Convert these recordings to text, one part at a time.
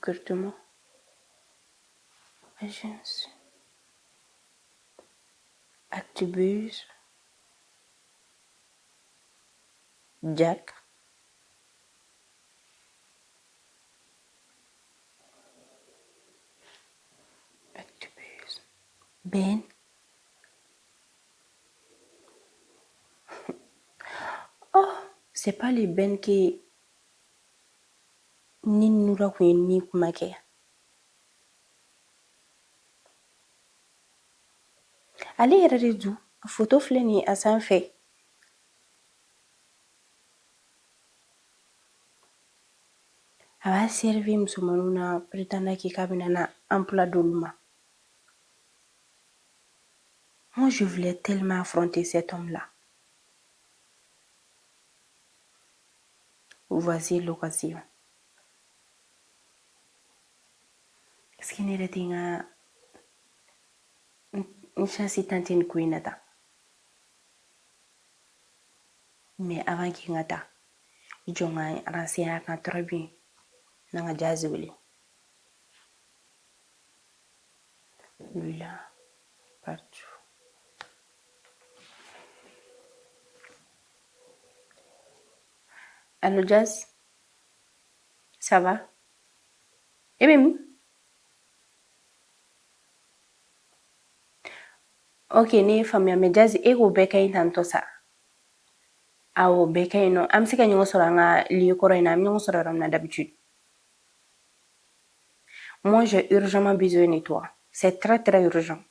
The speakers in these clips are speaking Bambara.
Recrutement. Agence. Actubuzz. Jack. Actubuzz. Ben. Oh, c'est pas le Ben qui ni Nura kun ye ni kuma kɛ. Ale yɛrɛ de du foto filɛ nin ye a sanfɛ. A b'a servir musomaninw na prétendant k'i k'a bɛna na emploi d'olu ma. Moi, je voulais tellement affronter cet homme-là. Voici l'occasion. Est-ce que ne yɛrɛ tɛ n ka n chance tenter nin ko in na tan? Mais avant que n ka taa, i jɔ n ka renseigner a kan très bien. N'an ka Jazz wele. Lui là, partout. Allô Jazz? Ça va? E bɛ min? Ok, ne ye faamuya mais Jazz e k'o bɛɛ ka ɲi tantɔ sa. Awɔ, bɛɛ ka ɲi nɔ. An bɛ se ka ɲɔgɔn sɔrɔ an ka lieu kɔrɔ in na. An bɛ ɲɔgɔn sɔrɔ yɔrɔ min na d'habitude. Moi, j'ai urgemment besoin de toi. C'est très, très urgent.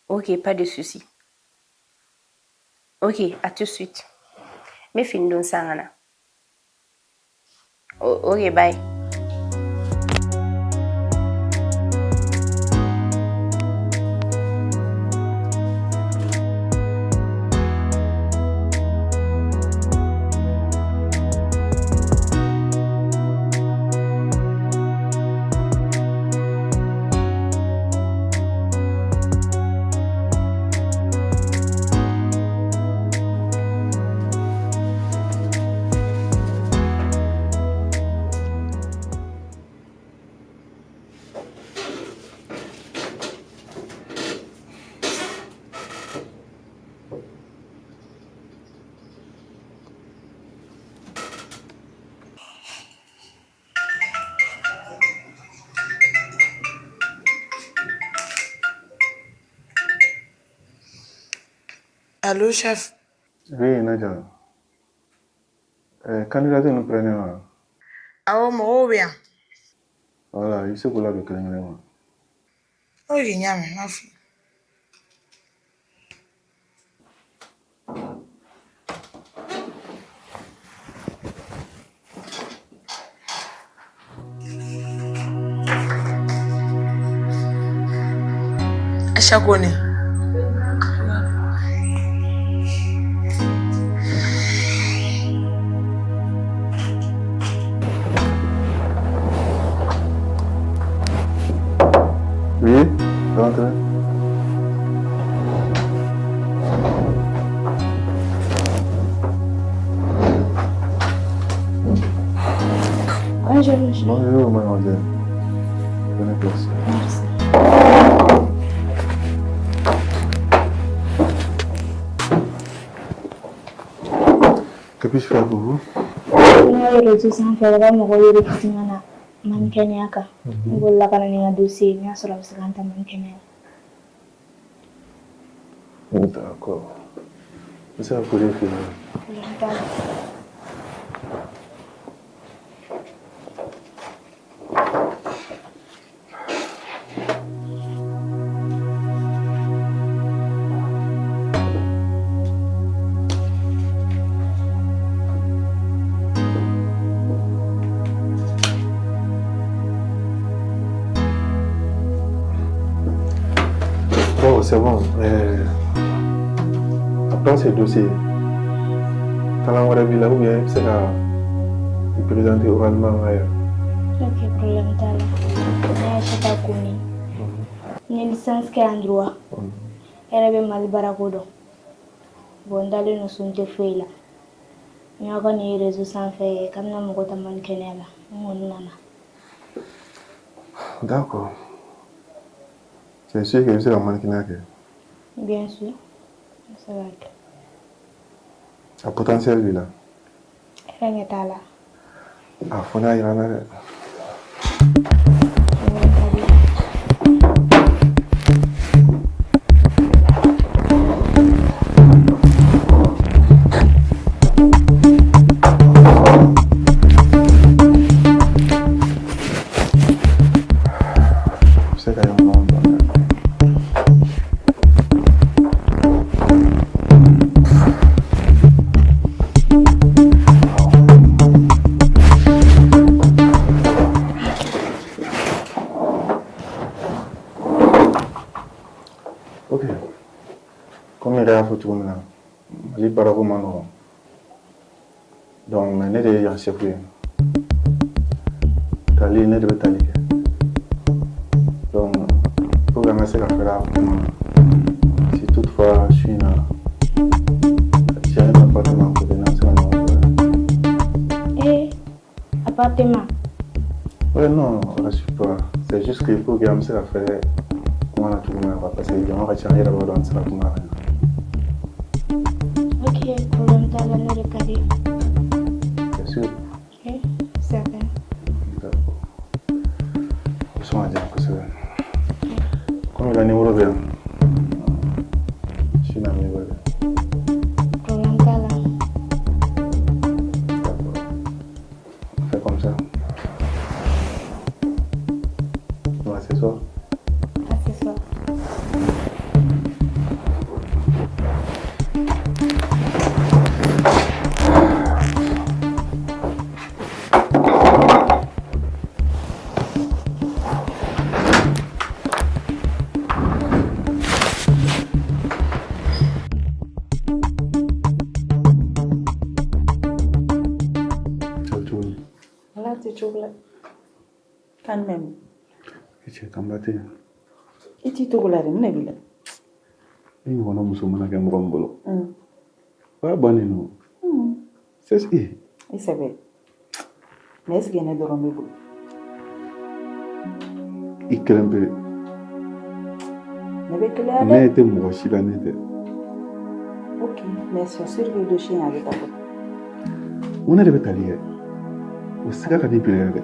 Ok, pas de souci. Ok, à tout de suite. N bɛ fini don sisan ka na. Ok, bye. Allô, chef. Oui, Nadia. Candidat ninnu pɛrɛnnen wa? Awɔ, mɔgɔw bɛ yan. Voilà, i bɛ se k'o ladon kelen kelen wa? Ok, n y'a mɛn, n b'a f'i ye. Aïcha Kone. Oui, rentrez. Bonjour, monsieur. Bonjour, mademoiselle. Prenez place. Merci. Que puis-je faire pour vous? Ne ye réseau sanfɛ u ka mɔgɔw ye recrutement na mannequin kan. N bolila ka na ni n ka dossier ye, n'a sɔrɔ a bɛ se ka n ta mannequin na. D'accord. N bɛ se ka courrier f'i ɲɛna. Problème t'a la. Bon, c'est bon. Après ce dossier, kalan wɛrɛ b'i la ou bien i bɛ se ka i présenter oralement ailleurs. Ok, problème t'a la. Ne ye Aïchata Kone. N ye licence kɛ en droit. E yɛrɛ bɛ Mali baarako dɔn. Bon, n dalen don so n tɛ foyi la. N y'aw ka nin réseau sanfɛ k'a bɛna mɔgɔ ta mannequinat la. N kɔni nana. D'accord. C'est sûr que i bɛ se ka mannequinat kɛ? Bien sûr. N bɛ se k'a kɛ. A potentiel b'i la? E yɛrɛ ɲɛ t'a la. A fo n'a yira n na dɛ. O ka di. I bɛ se ka ɲɔgɔn dɔn dɛ. Ok. Komi i yɛrɛ y'a fɔ cogo min na, Mali baarako man nɔgɔn. Donc, mais ne de ye yan chef ye. Tali, ne de bɛ tali kɛ. Donc, pour que an ka se ka fɛrɛ a kuma na, si toutefois su in na, j'ai un appartement à côté, n'an bɛ se ka ɲɔgɔn sɔrɔ yen. Eh, appartement. Ouais, non, rassure-toi. C'est juste qu'il faut que an bɛ se ka fɛrɛ kuma na cogo min na quoi, parce que jama ka ca, i yɛrɛ b'a dɔn an tɛ se ka kuma ka ɲɛ. Ok, problème t'a la, n'o de ka di. C'est sûr. Ok, certain. D'accord. O bɛ sɔn ka diya kosɛbɛ. Komi i ka numéro bɛ yan, su in na n b'i wele. Problème t'a la. D'accord. On fait comme ça. Bon, à ce soir. À ce soir. Cɛ bɛ cogo di? Ala tɛ cogo la. Kan jumɛn bɛ? I cɛ kanba tɛ yen. I t'i togo la dɛ, mun de b'i la? E ɲɔgɔnna muso mana kɛ mɔgɔ min bolo, o y'a bannen nɔ. C'est e. I sɛbɛ. Mais est ce que ne dɔrɔn b'i bolo? I kelen pe. Ne bɛ keleya dɛ. Ne tɛ mɔgɔ si la, ne tɛ. Ok, mais c'est sûr que dossier in a bɛ taa bɔ. Mun ne de bɛ tali kɛ? O siga ka n'i bila dɛ.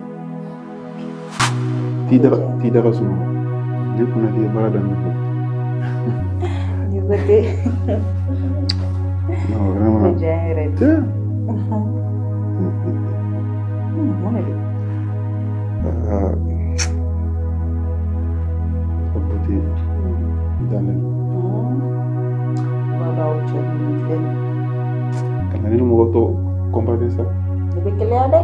T'i da ka sunɔgɔ. Ne kunna k'i ye baara daminɛ fɔlɔ. N'i ko ten. Non, vraiment. O bɛ diya n yɛrɛ ye. Tiens. Mun de don? Ah, ta beauté dannen don. I b'a dɔn aw cɛ ninnu filɛ nin ye. Ka na ne ni mɔgɔ tɔw comparer sa. Ne bɛ keleya dɛ.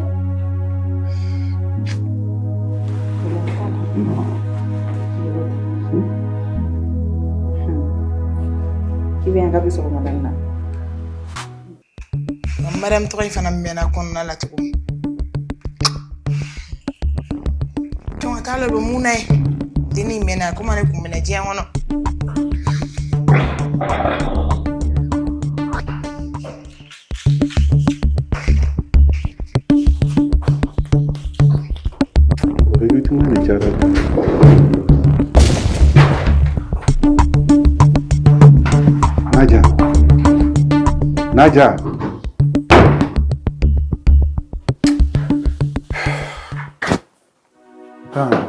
Problème t'a la. Non. N'i ko ten. K'i bɛ yan kabi sɔgɔmada in na. Mariam tɔgɔ in fana mɛnna kɔnɔna la tugun. Jɔn ka taa lɔ bɛ mun na ye? Dennin mɛnna komi ale kun mɛnna diɲɛ kɔnɔ. O recrutement de cayara bi. Naja. Naja. Attends.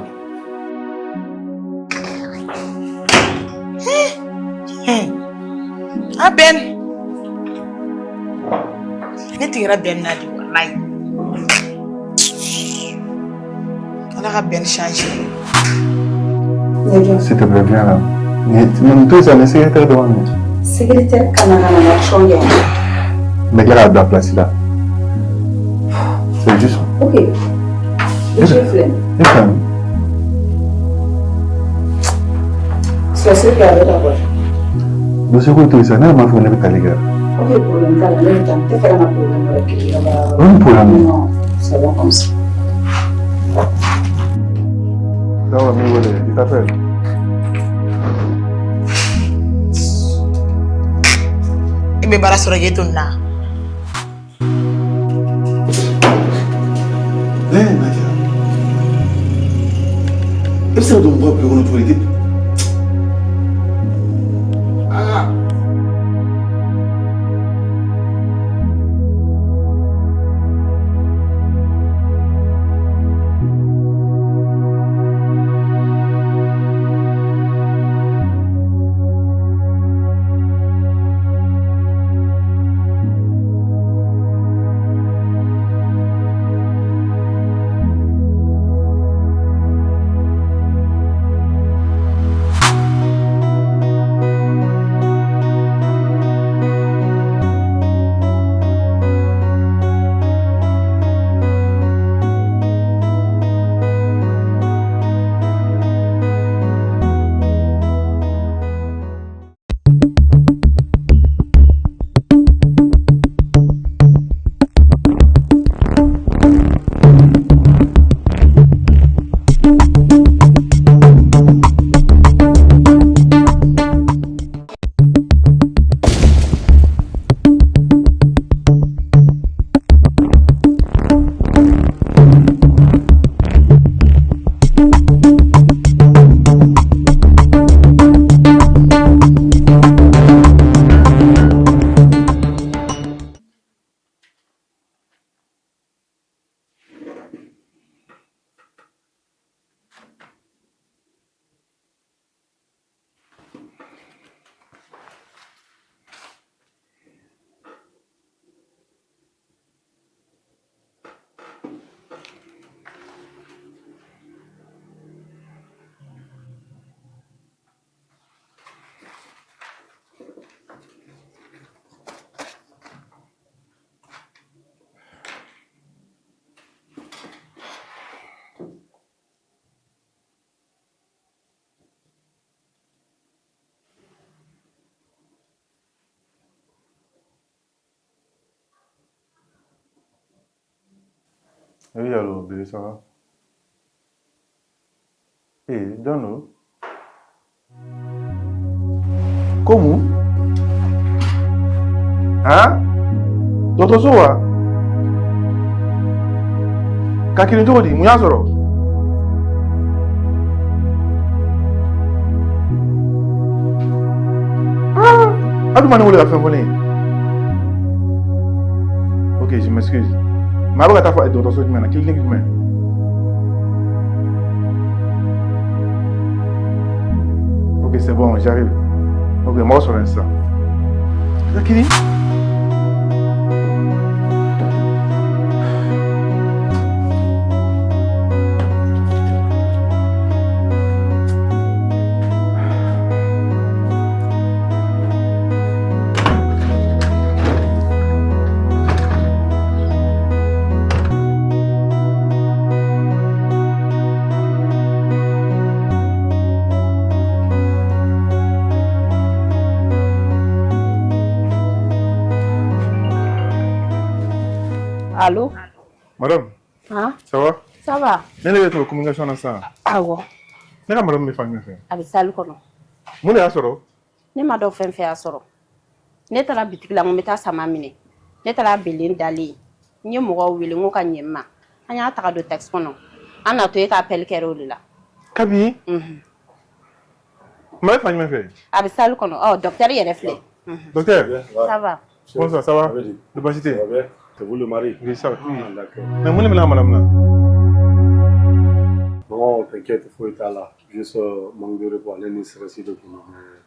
A Ben. Ne tigɛra Ben na de walayi. Ala ka Ben changer. S'il te plaît, viens là. Mais tout ça, le secrétaire devant nous. Secrétaire kana ka na action kɛ. Mais kila k'a bila place la. C'est juste. Ok. Dossier filɛ nin E fɛn. C'est sûr que a bɛ taa bɔ. Dossier ko to yen sa, ne yɛrɛ m'a fɔ ko ne bɛ tali kɛ. Ok, problème t'a la, ne bɛ taa. N tɛ fɛ ka na problème wɛrɛ créer i ka baara yɔrɔ la. O ye problème ye. Non, c'est bon comme ça. D'accord, n b'i wele, il t'appelle. E bɛ baara sɔrɔ k'e to nin na. E bɛ se ka don mɔgɔ ka bureau kɔnɔ cogo di? Ah! Oui, allô, bébé, ça va? Eh, jɔn don? Ko mun? Han? Dɔgɔtɔrɔso wa? Ka kirin cogo di? Mun y'a sɔrɔ? Ah! A dun ma ne wele ka fɛn fɔ ne ye. Ok, je m'excuse. Mais a bɛ ka taa fɔ dɔgɔtɔrɔso jumɛn na? Clinique jumɛn? Ok, c'est bon, j'arrive. Ok, mɔgɔ sɔrɔ yen sisan. Ka kirin? Allô? Madame, Han? ça va? Ça va? Ne de bɛ tun bɛ communication na sisan. Awɔ. Ne ka madame bɛ fan jumɛn fɛ? A bɛ salle kɔnɔ. Mun de y'a sɔrɔ? Ne ma dɔn fɛn fɛn y'a sɔrɔ. Ne taara bitigi la, n ko n bɛ taa sama minɛ. Ne taara belen dalen. N ye mɔgɔw wele, n ko ka ɲɛ n ma. An y'a ta ka don taxi kɔnɔ. An natɔ e ka appel kɛra o de la. Kabi? Unhun. Kuma bɛ fan jumɛn fɛ? A bɛ salle kɔnɔ. Ɔ, docteur yɛrɛ filɛ. Docteur? Ça va? Bonsoir, ça va? De baasi tɛ yen? C'est vous le mari? Oui, ça va. Ah, d'accord. Mais mun de bɛna madame na? Non, t'inquiète, il faut être là. Juste manque de repos, aller ni stress de tout. Mais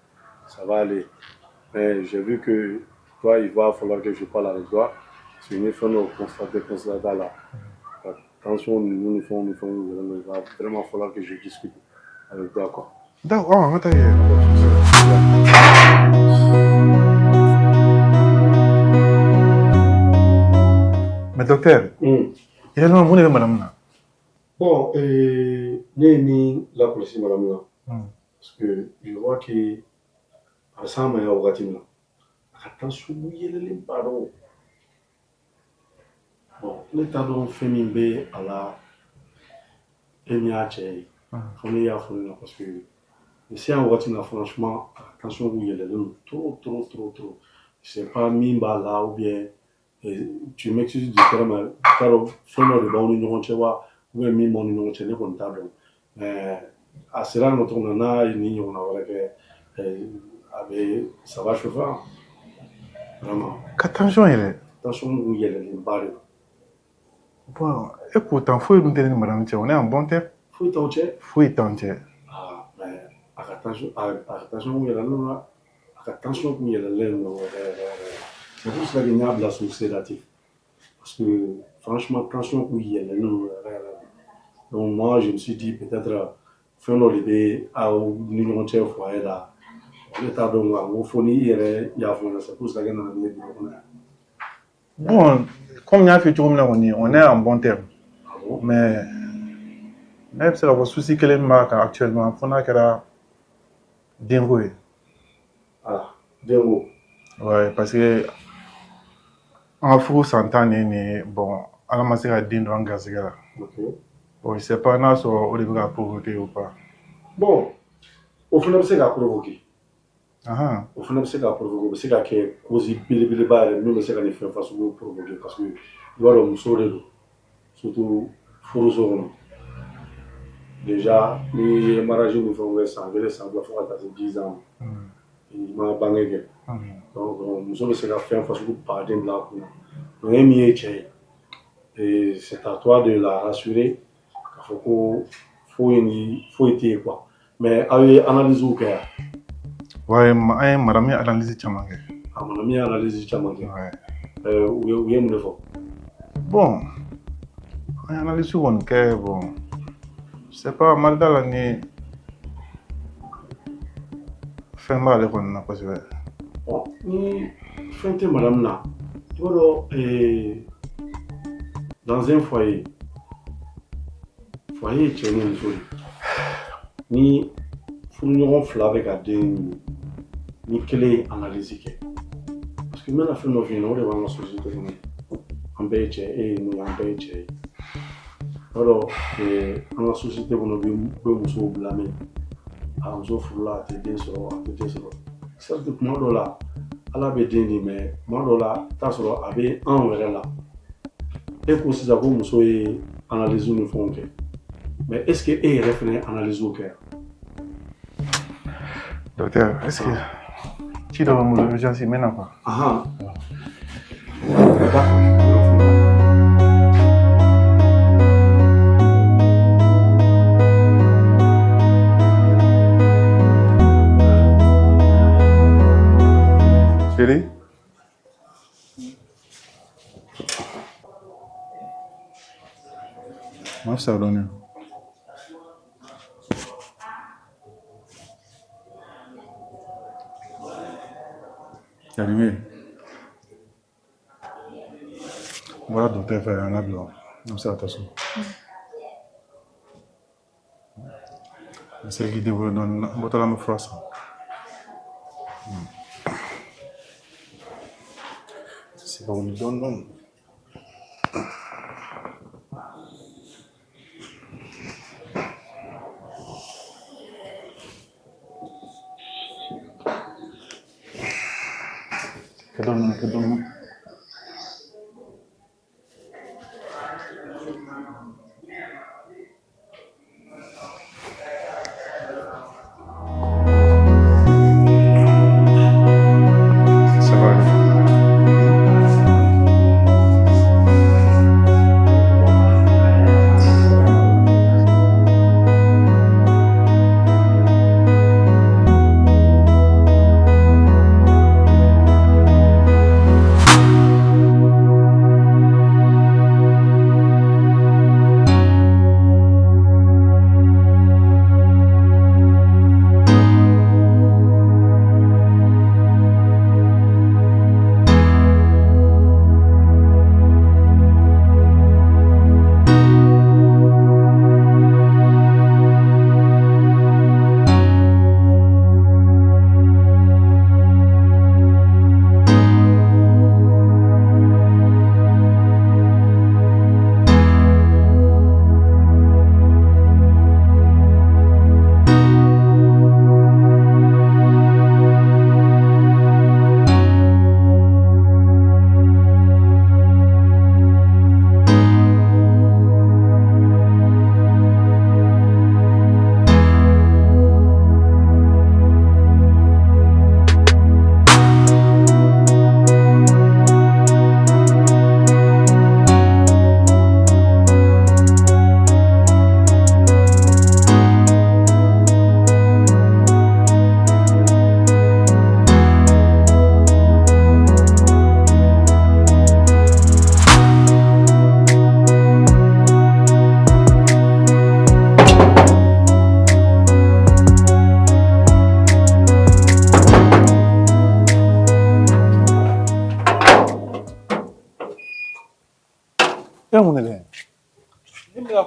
ça va aller. Mais j'ai vu que toi, il va falloir que je parle avec toi. Parce que nous faisons constater, constater là. Attention, nous, nous faisons, nous faisons, il va vraiment falloir que je discute avec toi, quoi. D'accord, oh, an ka taa yen. Mais docteur, réellement mun de bɛ madame na? Bon, ne ye min lakɔlɔsi madame na, parce que je vois que a bɛ s'an ma yan wagati min na, a ka tension yɛlɛlenba don. Bon, ne t'a dɔn fɛn min bɛ a la, e min y'a cɛ ye, fo ne y'a fɔ ne ɲɛna, parce que nin se yan wagati min na, franchement, a ka tension kun yɛlɛlen don trop, trop, trop, trop. Je sais pas min b'a la, ou bien tu m'excuses du terme, t'a dɔn fɛn dɔ de b'aw ni ɲɔgɔn cɛ wa, ou bien min b'aw ni ɲɔgɔn cɛ, ne kɔni t'a dɔn. Mais A sera nɔ cogo min na, n'a ye nin ɲɔgɔnna wɛrɛ kɛ, a bɛ, ça va chauffer vraiment. Ka tension yɛlɛ? Tension kun yɛlɛlenba de don. Bon, et pourtant foyi dun tɛ ne ni madame cɛ, on est en bon terme. Foyi t'aw cɛ? Foyi t'anw cɛ. Ah, mais a ka tension, a ka tension kun yɛlɛlen don, a ka tension kun yɛlɛlen don yɛrɛ yɛrɛ yɛrɛ. C'est pour cela que n y'a bila sous sédatif, parce que franchement tension kun yɛlɛlen don yɛrɛ yɛrɛ. Donc moi je me suis dit peut-être fɛn dɔ de bɛ aw ni ɲɔgɔn cɛ foyer la. Ne t'a dɔn quoi, n ko fo ni i yɛrɛ y'a fɔ n ɲɛna, c'est pour cela que n nana n'i ye bureau kɔnɔ yan. Bon, comme n y'a f'i ye cogo min na kɔni, on est en bon terme. Ah bon? Mais ne bɛ se k'a fɔ souci kelen min b'a kan actuellement, fo n'a kɛra denko ye. Ah, denko? Ouais, parce que an ka furu san 10 de ye nin ye. Bon, Ala ma se ka den don an garisɛgɛ la. Bon, je sais pas n'a sɔrɔ o de bɛ ka provoquer ou pas. Bon, o fana bɛ se ka provoquer. Ahan. O fana bɛ se ka provoquer, o bɛ se ka kɛ cause belebeleba yɛrɛ min bɛ se ka nin fɛn fasugu provoquer, parce que i b'a dɔn muso de don, surtout furuso kɔnɔ. Déjà n'i ye mariage ni fɛnw kɛ san kelen, san 2, fo ka taa se 10 ans ma, i ma bange kɛ. Donc muso bɛ se ka fɛn fasugu baden bila a kunna. Donc e min ye cɛ ye, et c'est à toi de la rassurer k'a fɔ ko foyi ni foyi tɛ yen quoi. Mais aw ye analyse kɛ yan? Ouais, an ye madame ye analyse caman kɛ. A madame ye analyse caman kɛ? Ouais. U ye mun de fɔ? Bon, an ye analyse kɔni kɛ, bon, je sais pas, Malida la ni fɛn b'ale kɔni na kosɛbɛ. Bon, ni fɛn tɛ madame na, i b'a dɔn, dans un foyer, foyer ye cɛ ni muso de. Ni furuɲɔgɔn fila bɛ ka den ɲini, ni kelen ye analyse kɛ, parce que n bɛna fɛn dɔ f'i ɲɛna, o de b'an ka société kɔnɔ. An bɛɛ ye cɛ, e ye mun ye, an bɛɛ ye cɛ ye. I b'a dɔn, an ka société kɔnɔ, bɛ musow blâmer: a muso furula, a tɛ den sɔrɔ, a tɛ den sɔrɔ. Certes, kuma dɔw la Ala bɛ den di, mais kuma dɔw la i t'a sɔrɔ a bɛ anw yɛrɛ la. E ko sisan ko muso ye analyse ni fɛnw kɛ, mais est ce que e yɛrɛ fɛnɛ ye analyse kɛ? Docteur, est ce que ci dɔ bɛ n bolo, urgence, n bɛ na quoi. Ahan. D'accord. Chérie? Ma fisaya dɔɔnin. Yarime. N bɔra docteur fɛ yan labila. An bɛ se ka taa so. N sera k'i débrouiller dɔɔnin. N bɔtɔla n bɛ fura san. Se ka wuli dɔɔnin dɔɔnin. Kɛ dɔɔnin, kɛ dɔɔnin. Ça va.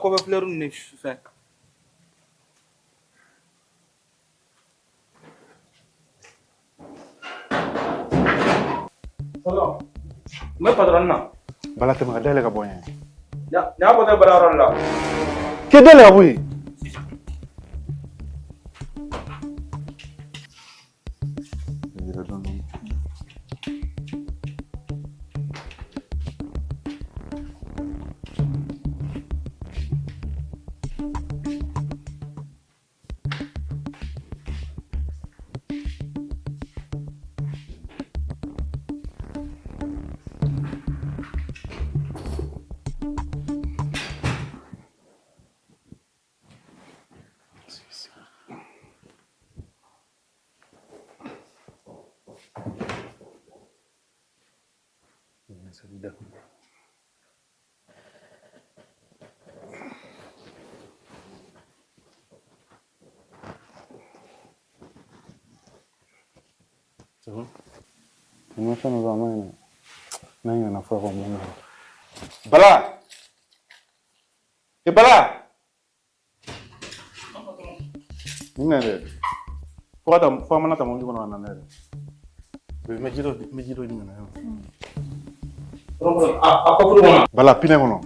kɔfɛ fleur ninnu de fɛn. Tonton, n bɛ patron na. Bala tɛmɛ ka dayɛlɛ ka bɔ n ye. Nin y'a bɔtɔ ye baarayɔrɔ de la. K'e dayɛlɛ ka bɔ yen. Yɛlɛ dɔɔnin. C'est bon? N ka fɛn dɔ bɛ a ma ɲi dɛ. N'a ɲinɛna fura kɔ mun na. Bala! E Bala! Nin minɛ dɛ. Fo ka taa fo a mana ta mobili kɔnɔ ka na n'a ye dɛ. N bɛ ji dɔ n bɛ ji dɔ ɲini ka na. A kɔfuru kɔnɔ. Bala pinɛ kɔnɔ.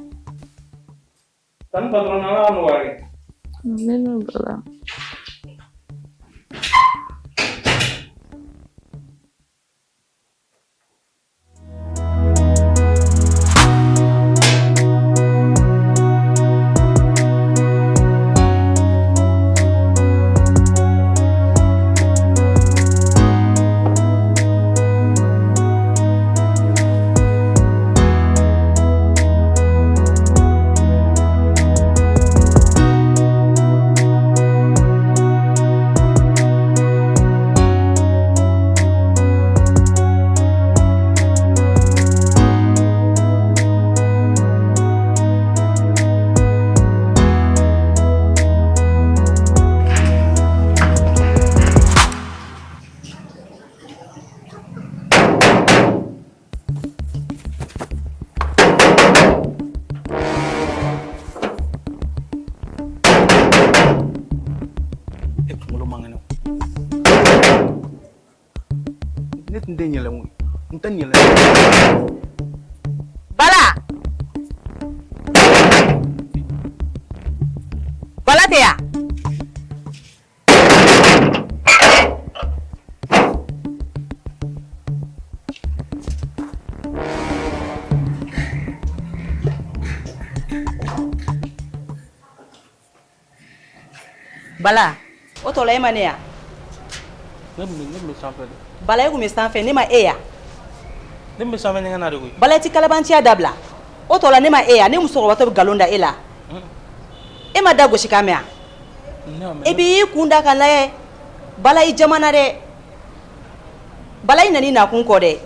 Tani patron ala ka nɔgɔya kɛ. Amina Bala. E kunkolo man kɛnɛ. Ne tun tɛ yɛlɛ koyi. N tɛ yɛlɛ. Bala! Bala tɛ yan? Bala, o tɔ la e ma ne ya? Ne tun bɛ sanfɛ de. Bala, e tun bɛ sanfɛ, ne ma e ya? Ne tun bɛ sanfɛ ɲɛgɛn na de koyi. Bala, i ti kalabanciya dabila. O tɔ la ne ma e ya? Ne musokɔrɔbatɔ bɛ nkalon da e la. E ma da gosi kan mɛn wa? E b'i kun da ka lajɛ. Bala, i jamana dɛ. Bala, i nana i nakun kɔ dɛ.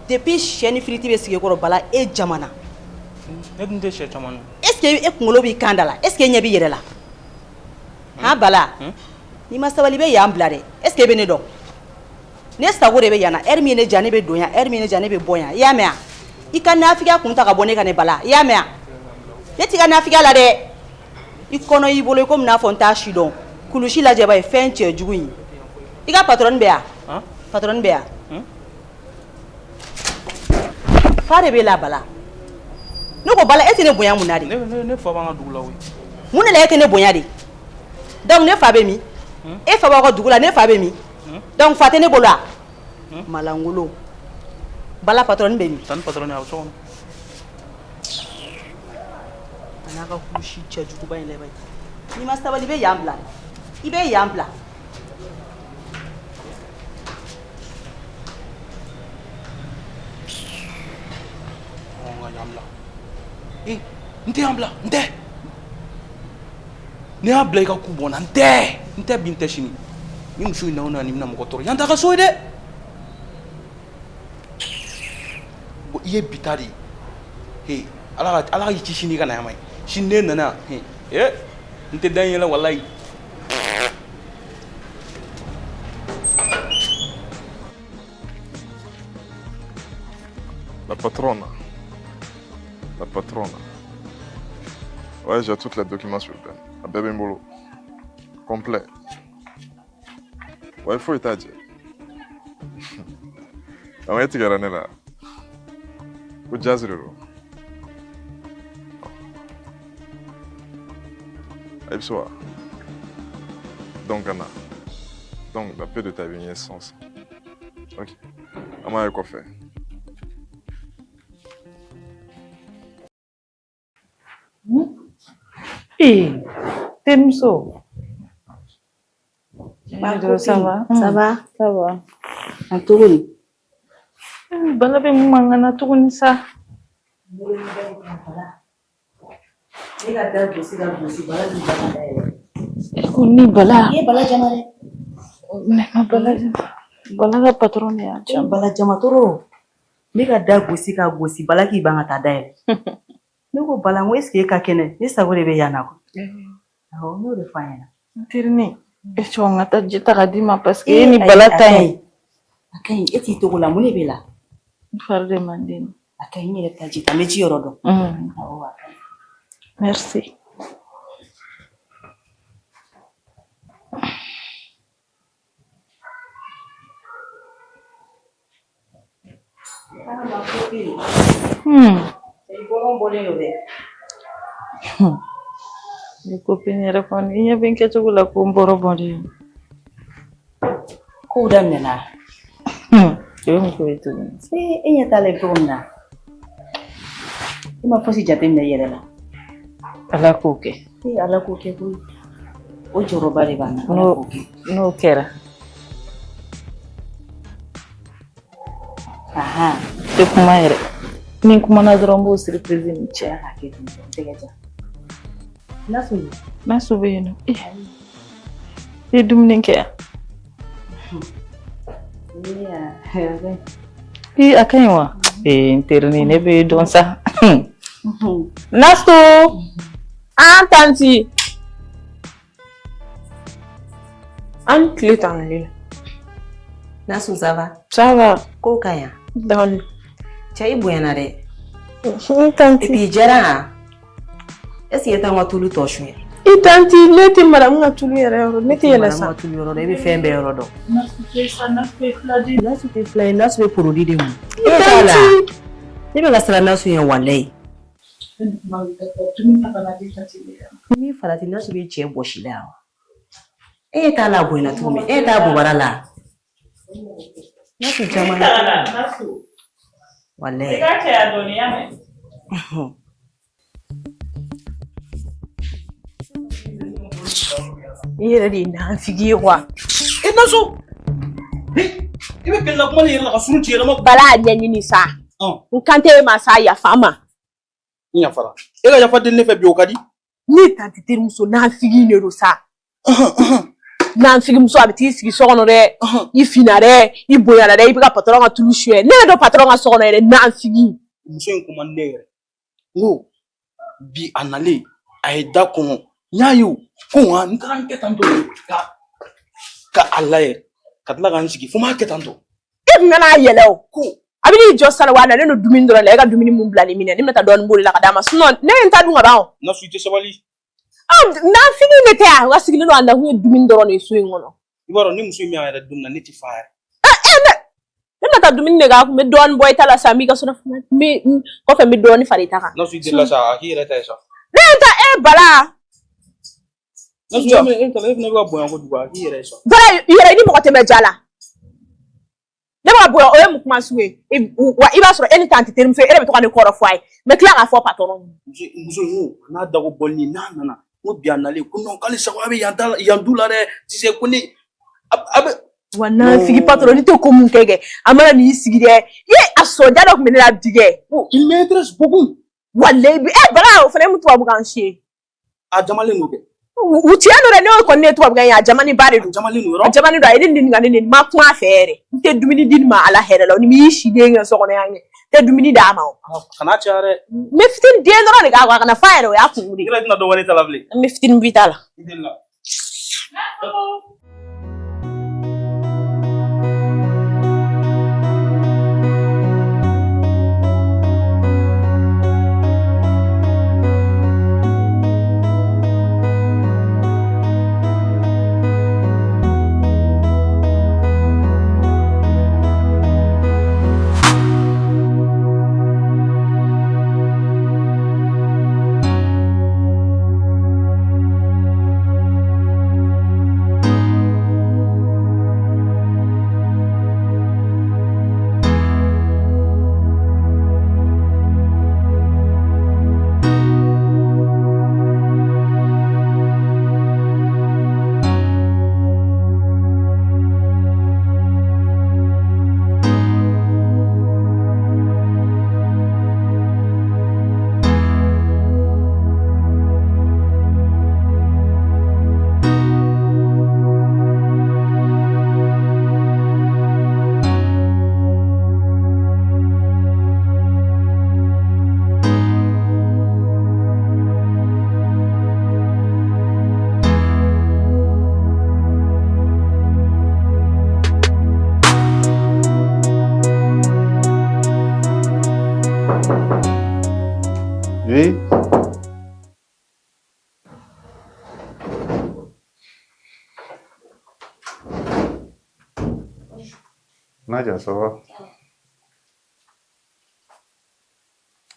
Depuis sɛ ni firiti bɛ sigi kɔrɔ, Bala, e jamana. Ne tun tɛ sɛ caman dun. Est ce que e kunkolo b'i kan da la? Est ce que e ɲɛ b'i yɛrɛ la? Han Bala, n'i ma sabali i bɛ yan bila dɛ. Est ce que e bɛ ne dɔn? Ne sago de bɛ yan na. Heure min ye ne diya ne bɛ don yan, heure min ye ne diya ne bɛ bɔ yan. I y'a mɛn wa? I ka nafigiya kun ta ka bɔ ne kan ne Bala. I y'a mɛn wa? Ne t'i ka nafigiya la dɛ. I kɔnɔ y'i bolo i komi n'a fɔ n t'a si dɔn. Kulusi lajɛ ba ye fɛn cɛjugu in. I ka patronne bɛ yan? Patronne bɛ yan? Fa de b'e la Bala. Ne ko Bala, e tɛ ne bonya mun na de? Ne fa b'an ka dugu la koyi. Mun de la e tɛ ne bonya de? Donc ne fa bɛ min? E fa b'aw ka dugu la, ne fa bɛ min? Donc fa tɛ ne bolo wa? Malangolo. Bala, patronne bɛ min? Tani patronne a bɛ so kɔnɔ. A n'a ka kulusi cɛjuguba in lajɛ. N'i ma sabali i bɛ yan bila. I bɛ yan bila. N ka yan bila. Ee, n tɛ yan bila, n tɛ. Ne y'a bila i ka ku bɔ n na, n tɛ. N tɛ bi, n tɛ sini. Ni muso in na o na nin bɛna mɔgɔ tɔɔrɔ. Yan t'a ka so ye dɛ. Bon, i ye bi ta de ye. He, Ala ka Ala k'i ci sini i ka na yan ma ye. Sini ne nana, he, ee, n tɛ da in yɛlɛ walayi. La patrona. La patrona. Ouais, j'ai tous les documents s'il vous plaît. A bɛɛ bɛ n bolo. Complet. Ouais, foyi t'a jɛ. Awɔ, e tigɛra ne la. Ko jazz de don. I bɛ se wa? Donc ka na. Donc dans peu de temps i bɛ n ye sisan sisan. Ok. An b'a ye kɔfɛ. Ee, terimuso. Ça va? Ça va? Ça va. A cogo di? Bala bɛ mun mankan na tuguni sa? Ne ka da gosi ka gosi, Bala b'i da ka dayɛlɛ. E ko ni Bala. I ye Bala jama dɛ. Ne ma Bala jama. Bala ka patron de y'a jama. Bala jama toro. Ne ka da gosi ka gosi, Bala k'i ban ka taa dayɛlɛ. Ne ko Bala, n ko est ce que e ka kɛnɛ? Ne sago de bɛ yan na ko. Awɔ, n y'o de f'a ɲɛna. N terinin, e sɔn n ka taa ji ta ka d'i ma parce que e ni Bala ta in. A ka ɲi, e t'i togo la, mun de b'e la? N fari de man di. A ka ɲi, n yɛrɛ bɛ taa ji ta, n bɛ ji yɔrɔ dɔn. Awɔ, a ka ɲi. Merci. Ah, ma copine. I bɔlɔn bɔlen don dɛ. Ne copine yɛrɛ kɔni, i ɲɛ bɛ n kɛcogo la ko n bɔrɔ bɔlen. Kow daminɛna. O ye mun ko ye tuguni? Ee, e ɲɛ t'a la i bɛ cogo min na. E ma fosi jateminɛ i yɛrɛ la. Ala k'o kɛ. Ee, Ala k'o kɛ koyi. O jɔyɔrɔba de b'an na. Ala k'o kɛ. N'o kɛra. Ahan. Tɛ kuma yɛrɛ. Ni n kumana dɔrɔn n b'o surprise nin caya. K'a kɛ ten tɔ, n tɛgɛ ja. Nasu. Nasu bɛ yen nɔ. I ye dumuni kɛ yan? Ee, a ka ɲi wa? Ee, n terinin, ne b'e dɔn sa. Nasu! An tanti. An tile tan ni. Nasu, ça va? Ça va. Kow ka ɲi? Dɔɔni. Cɛ, i bonyana dɛ. N tanti. Et puis i diyara han? Est ce que e t'an ka tulu tɔ suɲɛ? I tanti, ne tɛ madamu ka tulu yɛrɛ yɔrɔ, ne tɛ yɛlɛ sa. Madamu ka tulu yɔrɔ dɔn, e bɛ fɛn bɛɛ yɔrɔ dɔn. Nasu tɛ sa, Nasu ye fila di. Nasu tɛ fila ye, Nasu bɛ produit de mun. E t'a la. Ne bɛ ka siran Nasu ɲɛ walayi. Ni farati Nasu bɛ cɛ bɔsi la yan. E t'a la bonyana cogo min, e t'a bobara la. Nasu caman na. Nasu. Walayi. I ka caya dɔɔni, y'a mɛn? I yɛrɛ de ye nafigi ye quoi. E Nasu! I bɛ bɛn kuma ne yɛrɛ la ka surun ci yɛrɛ ma. Bala y'a ɲɛɲini sa. N kan tɛ e ma sa, yafa n ma. N yafara. E ka yafa deli ne fɛ bi, o ka di. Ne tanti terimuso nafigi de don sa. Nafigimuso, a bɛ t'i sigi so kɔnɔ dɛ. I finna dɛ, i bonyana dɛ, i bɛ ka patɔrɔn ka tulu suɲɛ. Ne yɛrɛ dɔn patɔrɔn ka so kɔnɔ yɛrɛ, nafigi. Muso in ko man di ne yɛrɛ. N ko bi a nalen a ye da kɔngɔ. N y'a ye o ko nka n taara n kɛ tan tɔ ka a lajɛ ka tila ka n sigi fo n m'a kɛ tan tɔ. E kun kana yɛlɛ o. Ko a bɛ n'i jɔ sisan wa, a nalen don dumuni dɔrɔn la, e ka dumuni mun bila ni min na, ne bɛna taa dɔɔnin b'o de la ka d'a ma, sinon ne ye n ta dun ka ban o. Nasu, i tɛ sabali. Ah, nafigi ne tɛ yan, wa sigilen don a nakun ye dumuni dɔrɔn de ye so in kɔnɔ. I b'a dɔn ni muso in bɛ yan yɛrɛ don min na, ne tɛ fa yɛrɛ. Ne bɛna taa dumuni de k'a kun, n bɛ dɔɔnin bɔ i ta la sa, n b'i ka so n bɛ kɔfɛ n bɛ dɔɔnin fara i ta kan. Nasu, i delila sa, a k'i yɛrɛ ta ye sa. Ne ye n ta, e Bala. Nasu, e fana bɛ ka bonya kojugu, a k'i yɛrɛ ye sa. Bala, i yɛrɛ i ni mɔgɔ tɛ mɛn ja la. Ne b'a bonya, o ye mun kuma sugu ye? Wa i b'a sɔrɔ e ni tanti terimuso, e de bɛ to ka ne kɔrɔ fɔ a ye. N bɛ tila k'a fɔ patɔrɔn ye. Muso in ko a n'a dago bɔli n'a nana, n ko bi a nalen ko non k'ale sagoya bɛ yan da la, yan du la dɛ, tu sais ko ne a bɛ. Wa nafigi patɔrɔn, ni tɛ ko mun kɛ kɛ, a mana n'i sigi dɛ, i a sɔnja dɔ tun bɛ ne la bi kɛ. Il m'intéresse beaucoup. Walayi bi e Bala, o fana ye mun tubabukan si ye? A jamalen don kɛ. U tiɲɛ don dɛ, n'o kɔni ye tubabukan ye, a jamani ba de don. A jamalen don yɔrɔ. A jamani don, a ye ne ɲininka ne nin ma kuma a fɛ yɛrɛ. N tɛ dumuni di nin ma Ala hɛrɛ la, ni m'i si den kɛ so kɔnɔ yan kɛ, n tɛ dumuni d'a ma o. Kana caya dɛ. N bɛ fitinin den dɔrɔn de k'a kɔ, a kana fa yɛrɛ, o y'a kun de ye. I yɛrɛ tɛna dɔ wɛrɛ ta la bilen. N bɛ fitinin bɔ i ta la. I delila. Nadia, ça va?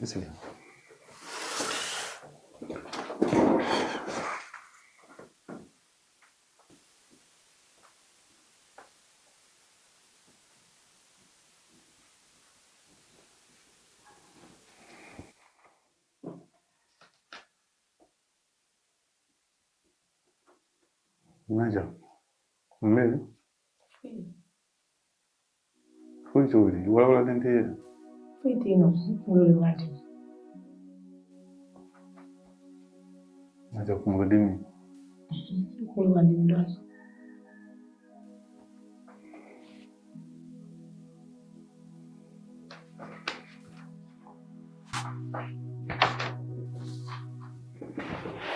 I sigi. Nadia, mun bɛ yen? Foyi cogo di? Walawalalen tɛ yɛrɛ. Foyi tɛ yen nɔ, n kunkolo de b'a dimi. Nadia, kunkolodimi. N kunkolo b'a dimi dɔɔnin.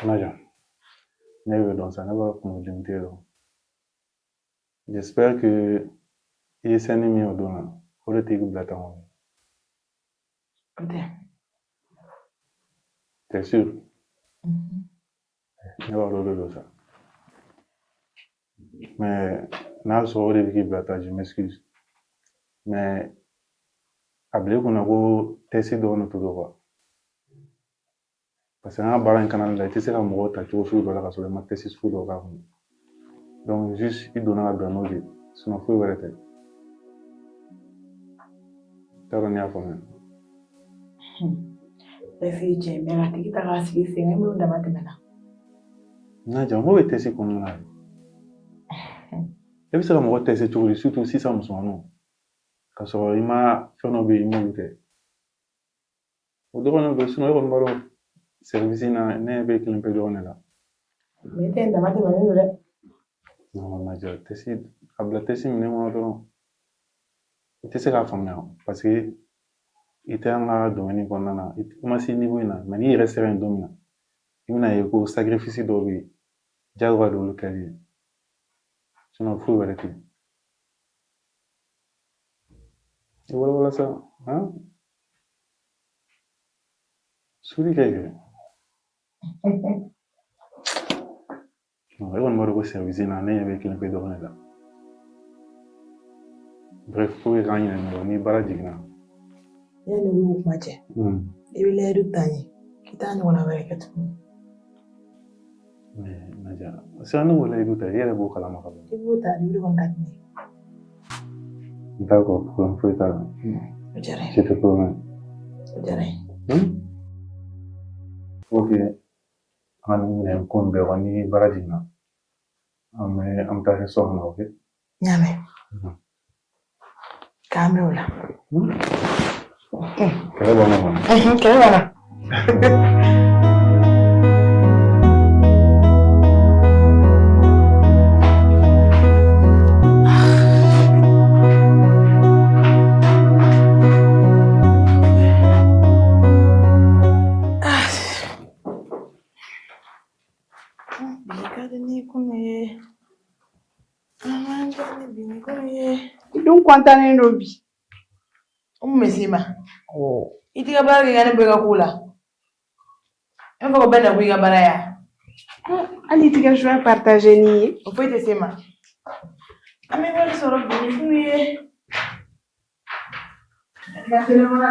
Nadia, ne bɛ dɔn sa, ne b'a kunkolodimi tɛ dɔn. J'espère que i ye sɛni min o don na, o de t'i bila tan kɔni. O tɛ. T'es sûr? Ne b'a dɔn o de don sa. Mais n'a sɔrɔ o de bɛ k'i bila tan, je m'excuse. Mais a bila i kunna ko test dɔrɔn de tun don quoi. Parce que an ka baara in kanali la, i tɛ se ka mɔgɔw ta cogo sugu dɔ la ka sɔrɔ i ma test sugu dɔ k'a kɔnɔ. Donc juste i donna ka bɛn n'o de ye, sinon foyi wɛrɛ tɛ. T'a dɔn n'i y'a faamuya. Test ye tiɲɛ mais a tigi ta k'a sigi sen kan, i bolo dama tɛmɛna. Nadia, n ko bɛ test kɔnɔna la de. E bɛ se ka mɔgɔ tester cogo di, surtout sisan musomaninw, ka sɔrɔ i ma fɛn dɔ bɛ yen i m'olu kɛ. O dɔrɔn de don, sinon e kɔni b'a dɔn service in na ne bɛ kelen pe dɔrɔn de la. Mais e ta in dama tɛmɛnen don dɛ. Non, Nadia, test a bila test minɛn kɔnɔ dɔrɔn. I tɛ se k'a faamuya parce que i tɛ an ka domaine kɔnɔna na, i ma se niveau in na, mais n'i yɛrɛ sera yen don min na, i bɛna ye ko sacrifice dɔw bɛ yen, diyagoya de olu kɛli ye. Sinon foyi wɛrɛ tɛ yen. I walawala sa, han? Suri kɛ kɛ. Non, e kɔni b'a dɔn ko service in na ne ɲɛ bɛ kelen pe dɔrɔn de la. Bref, pour que k'an ɲinɛ nin kɔ, ni baara jiginna. Yanni i k'o kuma cɛ, i bɛ layidu ta n ye k'i t'a ɲɔgɔnna wɛrɛ kɛ tuguni. Mais Nadia, sisan ne b'o layidu ta, i yɛrɛ b'o kalama ka ban. I b'o ta de, o de kɔni ka di ne ye. D'accord, problème foyi t'a la. O diyara n ye. Je te promets. O diyara n ye. Ok, an ka nin minɛ ko in bɛɛ kɔ, ni baara jiginna, an bɛ taa kɛ so kɔnɔ, ok? N y'a mɛn. K'an bɛn o la. Kɛlɛ banna kɔni. Kɛlɛ banna. Bi ka di ni kunu ye. A man diya ni bi ni kunu ye. I dun kɔntannen don bi. O mun bɛ s'i ma? I t'i ka baara kɛ ka ne bɔ i ka ko la. E b'a fɔ ko bɛɛ na ko i ka baara ya. Hali i t'i ka joie partager ni ye. O foyi tɛ s'e ma. An bɛ wari sɔrɔ bi ni kunu ye. N ka téléphone.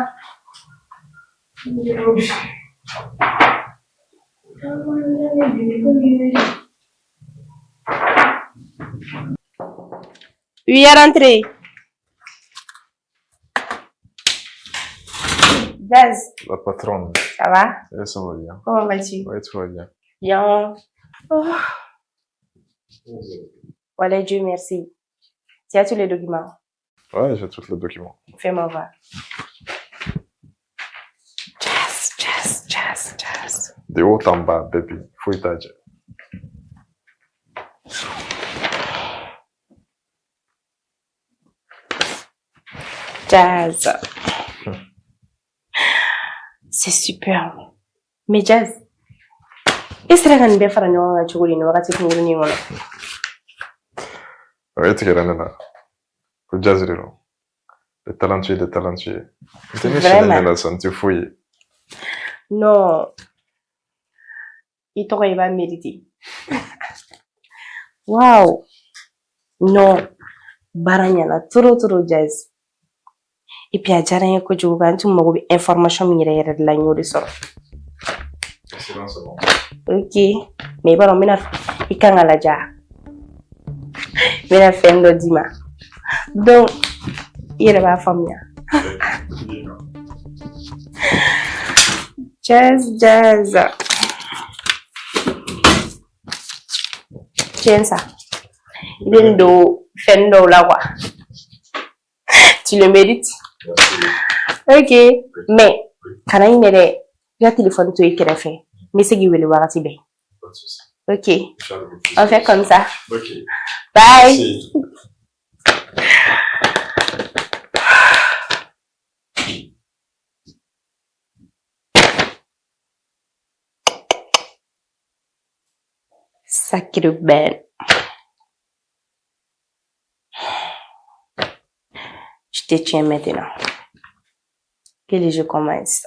A man diya ni bi ni kunu ye. Oui, rentrez. Jazz, La patronne. Ça va? Eh, ça va bien. Comment vas-tu? Oui, tout va bien. Bien. Oh. Voilà, Dieu merci. Tu as tous les documents? Ouais, j'ai tous les documents. Fais-moi voir. Jazz, jazz, jazz, jazz. De haut en bas, baby. Foyi t'a jɛ. Jazz. C'est super. Mais Jazz, e sera ka nin bɛɛ fara ɲɔgɔn kan cogo di nin wagati kunkurunin kɔnɔ? O e tigɛra ne la. Ko Jazz de don. Le talentueux des talentueux. N tɛ ne sini ne la sa, n tɛ foyi ye. Non. I tɔgɔ i b'a mériter. Waouh. Non. Baara ɲɛna trop trop, Jazz. Et puis a diyara n ye kojugu n tun mago bɛ information min yɛrɛ yɛrɛ de la, n y'o de sɔrɔ. Excellent, c'est bon. Ok, mais i b'a dɔn, n bɛna i kan ka lajɛ, n bɛna fɛn dɔ d'i ma, donc i yɛrɛ b'a faamuya. Jazz, Jazz. Tiens ça. I bɛ nin don fɛn dɔw la quoi. Tu le mérites. Ok, mais kana ɲinɛ dɛ, i ka téléphone to i kɛrɛfɛ. N bɛ se k'i wele wagati bɛɛ. Pas de souci. Ok, on fait comme ça. Ok. Bye. Merci. Sacré Ben. Je te tiens maintenant. Que le jeu commence.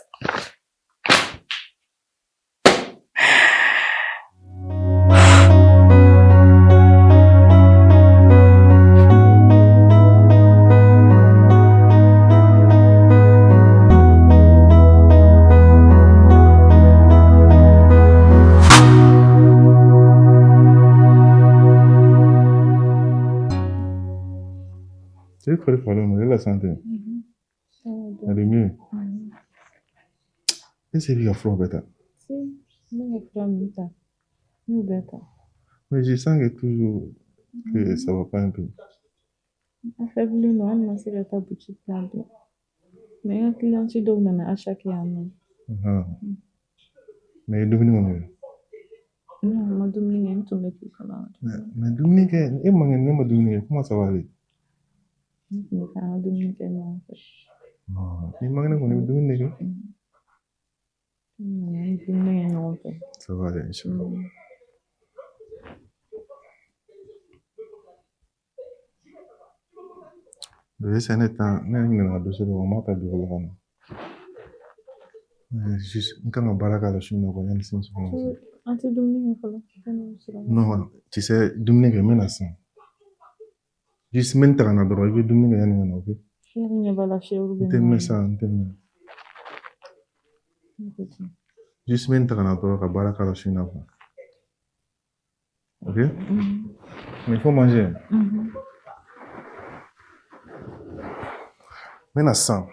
Tu sais quoi, la santé. Elle est mieux. Est-ce que tu fura bɛɛ ta? Si, ne bɛ fura ninnu ta. N y'u bɛɛ ta. Mais je sens que toujours que ça va pas un peu. Affaibli don, hali ma se ka taa boutique la bi. Mais n ka client dɔw nana achat kɛ yan nɔ. Ah. Mais dumuni kɔni kɛ? Non, n ma dumuni kɛ, n tun bɛ k'i kɔnɔ. Mais dumuni kɛ, e man kɛnɛ, ne ma dumuni kɛ, comment ça va aller? Ne tun bɛ k'an ka dumuni kɛ ɲɔgɔn fɛ. Non, n'i man kɛnɛ kɔni, i bɛ dumuni de kɛ. N nana, an ye dumuni kɛ ɲɔgɔn fɛ. Ça va aller, inchallah. Le ne tan ne ɲinɛna ka dossier dɔ kɔ, n b'a ta bureau la ka na. Mais juste n kan ka baara k'a la su in na quoi, yanni sini sɔgɔma. An tɛ dumuni kɛ fɔlɔ. Yanni u sera. Non, tu sais, dumuni kɛ, n bɛ na sisan. Juste n bɛ nin ta ka na dɔrɔn, i bɛ dumuni kɛ yanni ka na, ok? E yɛrɛ ɲɛ b'a la fièvre bɛ N tɛ mɛn sa, n tɛ mɛn. Ne ko ten. Juste n bɛ nin ta ka na dɔrɔn ka baara k'a la su in na quoi. Ok? Mais il faut manger. N bɛ na sisan.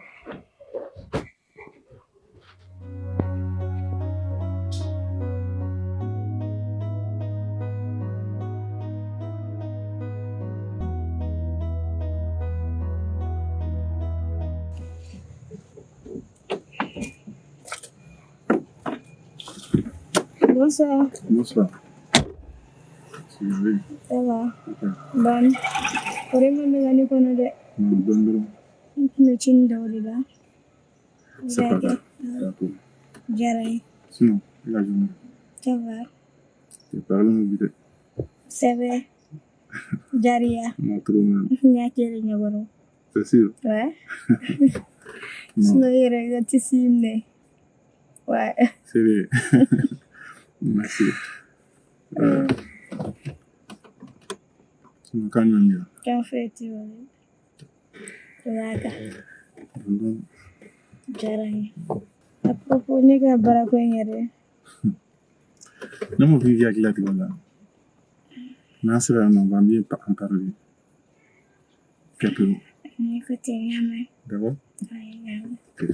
Bonsoir. Bonsoir. Oui. Ça va? Bon. Vraiment bɛ ka ne kɔnɔ dɛ. Non, dɔɔni dɔrɔn. N tun bɛ ci nin da o de la. C'est pas grave. D'accord. Diyara n ye. Sinon, la journée, Ça va? Tu parles mon vidéo. Sɛbɛ. Jariya. Non, trop même. N y'a kɛ de ɲɛkɔrɔ. C'est sûr. Ouais. Non, Sinon i yɛrɛ i ka tisi minɛ. Ouais. sérieux. Merci. Euh, sinon, quand même bien. Kan foyi t'i bolo. O b'a kan. Donc, Diyara n ye. À propos, ne ka baarako in yɛrɛ. ne m'o f'i hakili latigɛ o la. N'an sera yan nɔ, on va bien en parler. Quelque N'i ko ten, n y'a mɛn. D'accord? Ouais, n y'a mɛn. Ok.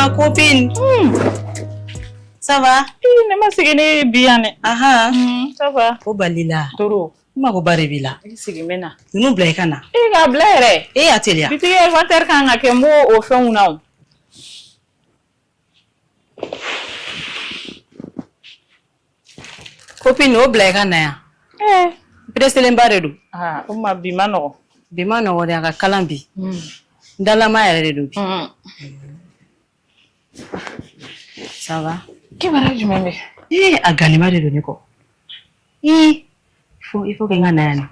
Ma copine. Ça va? Ne ma sigi ne bi yan dɛ. Ahan. Ça va? O balila. Toro. N magoba de b'i la. I sigi n bɛ na. Ninnu bila i ka na. E k'a bila yɛrɛ. E y'a teliya. Bitigi inventaire kan ka kɛ, n b'o o fɛnw na o. Copine, o bila i ka na yan. Eh. Pereselenba de don. Ah, o ma bi ma nɔgɔ. Bi ma nɔgɔ dɛ, a ka kalan bi. N dalama yɛrɛ de don bi. Ça va? Kibaruya jumɛn bɛ? Ee, a ganima de don ne kɔ. Ee, il faut que n ka na yan nɔ.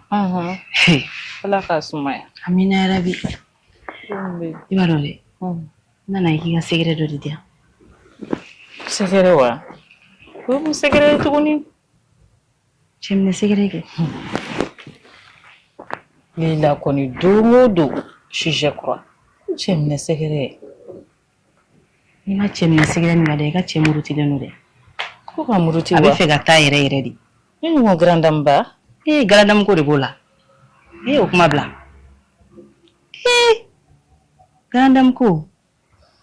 Ala k'a sumaya. Amina yarabi. I b'a dɔn dɛ. N nana i k'i ka secret dɔ de di yan. Secret wa? O ye mun secret ye tuguni? Cɛminɛ secret kɛ. Lila kɔni, don o don sujet kura. Cɛminɛ secret. N'i ma cɛminɛ secret min dɛ, i ka cɛ murutilen don dɛ. Ko ka muruti wa? A bɛ fɛ ka taa yɛrɛ yɛrɛ de. Ne ɲɔgɔn grande dame ba. Ee, grande dame ko de b'o la. Ee, o kuma bila. Ee, grande dame ko.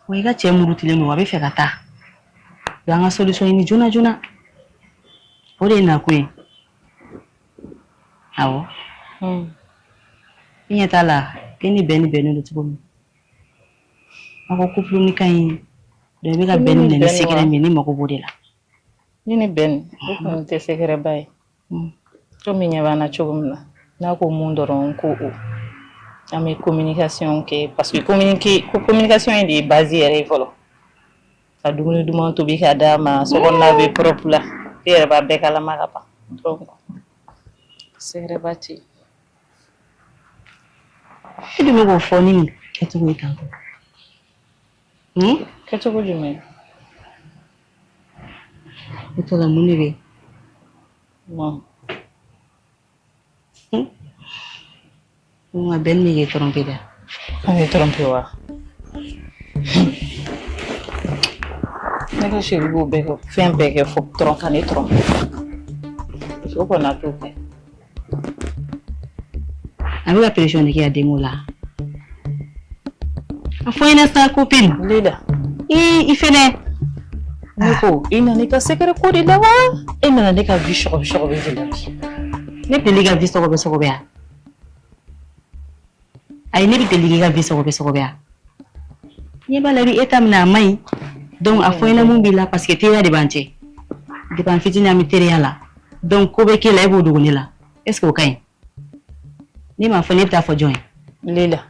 Wa i ka cɛ murutilen don, a bɛ fɛ ka taa. Donc an ka solution ɲini joona joona. O de ye nakun ye. Awɔ. I ɲɛ t'a la, e ni Ben bɛnnen don cogo min. Aw ka couple ni ka ɲi. Donc i bɛ ka Ben minɛ ni secret min ye, ne mago b'o de la. Ne ni Ben, o kɔni tɛ secret ba ye. Komi ɲɛ b'an na cogo min na, n'a ko mun dɔrɔn, ko o. An bɛ communication kɛ parce que communiquer, ko communication in de ye base yɛrɛ ye fɔlɔ. Ka dumuni duman tobi k'a d'a ma, so kɔnɔna bɛ propre la, e yɛrɛ b'a bɛɛ kalama ka ban. Donc secret ba tɛ yen. E dun bɛ k'o fɔ ni nin kɛcogo ye tan tɔ. Kɛcogo jumɛn? O tɔ la, mun de bɛ yen? Bon. Nka Ben bɛ k'i tromper dɛ. An bɛ tromper wa? Ne ka chéri b'o bɛɛ kɛ, fɛn bɛɛ kɛ fo dɔrɔn ka ne tromper. O kɔni a t'o kɛ. A bɛ ka pression de kɛ a denko la. A fɔ n ɲɛna sa, copine. Lila. Ee, i fɛnɛ. Ne ko i nana i ka secret ko de la wa? E nana ne ka vie sɔgɔbɛ sɔgɔbɛ de la bi. Ne deli ka vie sɔgɔbɛ sɔgɔbɛ ya? Ayi, ne bɛ deli k'i ka vie sɔgɔbɛ sɔgɔbɛ ya? Ɲɛ b'a la, i bɛ état min na, a man ɲi. Donc a fɔ n ɲɛna mun b'i la, parce que teriya de b'an cɛ. Depuis an fitinin, an bɛ teriya la. Donc ko bɛ k'e la, e b'o dogo ne la. Est ce que o ka ɲi? Ne m'a fɔ, ne bɛ taa fɔ jɔn ye? Lila,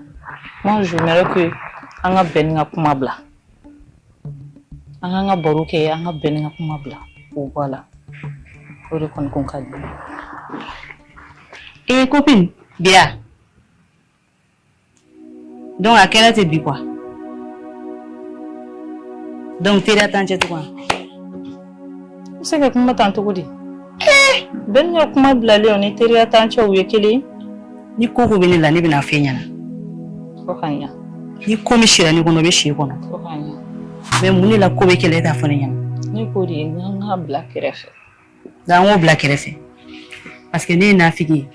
moi j'aimerais que an ka Ben ka kuma bila. An k'an ka baro kɛ, an ka Ben ka kuma bila. O bɔ a la. O de kɔni kun ka di. Eh copine, Biya. Donc a kɛra ten bi quoi. Donc teriya t'an cɛ tugun. I bɛ se ka kuma tan cogo di? Ben ka kuma bilalen, o ni teriya t'an cɛ, u ye kelen ye. Ni ko ko bɛ ne la, ne bɛna f'e ɲɛna. Fo ka ɲa. Ni ko min sira ne kɔnɔ, o bɛ si kɔnɔ. Fo ka ɲa. Mais mun de la ko bɛ kɛlɛ, e t'a fɔ ne ɲɛna? Ne ko de ye n k'a bila kɛrɛfɛ. Donc an k'o bila kɛrɛfɛ. Parce que ne ye nafigi ye.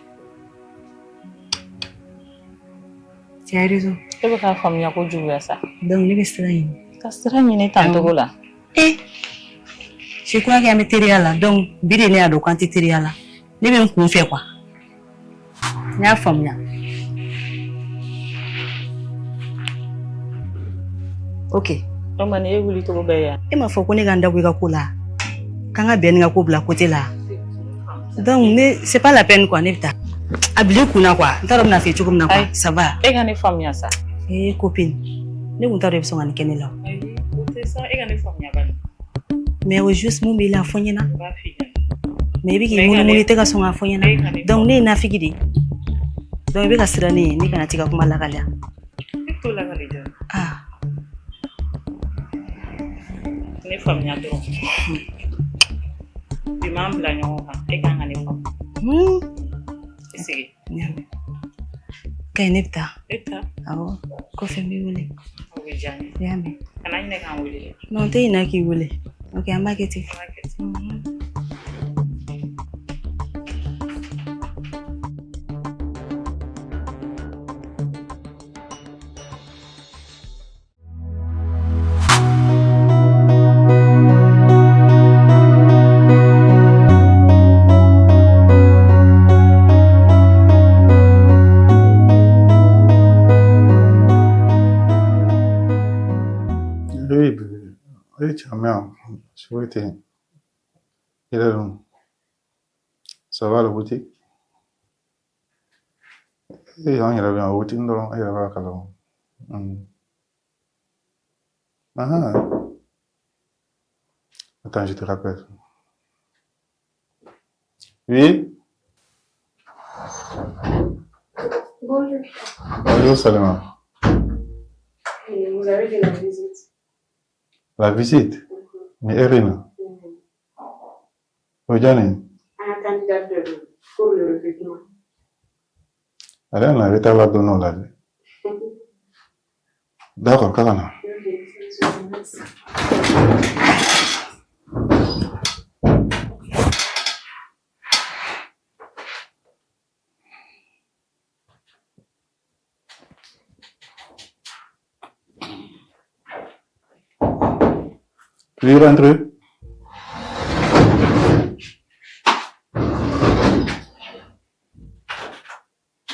Tu as raison. E bɛ k'a faamuya ko juguya sa. Donc ne bɛ sira ɲini. Ka sira ɲini tan cogo la. Eh, je crois que an bɛ teriya la. Donc bi de ne y'a dɔn k'an tɛ teriya la. Ne bɛ n kun fɛ quoi. N y'a faamuya. Ok. O ma nin e wuli cogo bɛɛ yan. E m'a fɔ ko ne ka n dabɔ i ka ko la. K'an ka Ben ka ko bila côté la. Donc ne, c'est pas la peine quoi, ne bɛ taa. A bila i kunna quoi. N t'a dɔn n bɛna f'i ye cogo min na quoi. Ça va. E ka ne faamuya sa. Eh copine, ne kun t'a dɔn i bɛ sɔn ka nin kɛ ne la. Ayi, o tɛ sa, e ka ne faamuya bani. Mais au juste, mun b'i la, a fɔ n ɲɛna. N b'a f'i ɲɛna. Mais i bɛ k'i munumunu, i tɛ ka sɔn k'a fɔ n ɲɛna. Donc ne ye nafigi de ye. Donc i bɛ ka siran ne ye, ne kana t'i ka kuma lakaliya. E t'o lakali dɛ. Ah. Ne faamuya dɔrɔn. Bi m'an bila ɲɔgɔn kan, e kan ka ne faamu. I sigi. Ka ɲi, ne bɛ taa. E taa. Awɔ, kɔfɛ n b'i wele. O bɛ diya n ye. I y'a mɛn. Kana ɲinɛ k'an wele dɛ. Non, n tɛ ɲinɛ k'i wele. Ok, an b'a kɛ ten. An b'a kɛ ten. Oui, tu as bien. Je tɛ yen. I yɛrɛ dun? Ça va la boutique? Eh, an yɛrɛ bɛ yan boutique dɔrɔn, e yɛrɛ b'a kalama. Ah, attends, je te rappelle. Oui? Bonjour. Bonjour Salima. Et vous avez de la visite. La visite? Mais Erin, o jani? Un candidat pour le recrutement. Ale nana retard la don o la dɛ. D'accord, k'a ka na. Ok, c'est merci. Puis rentrer.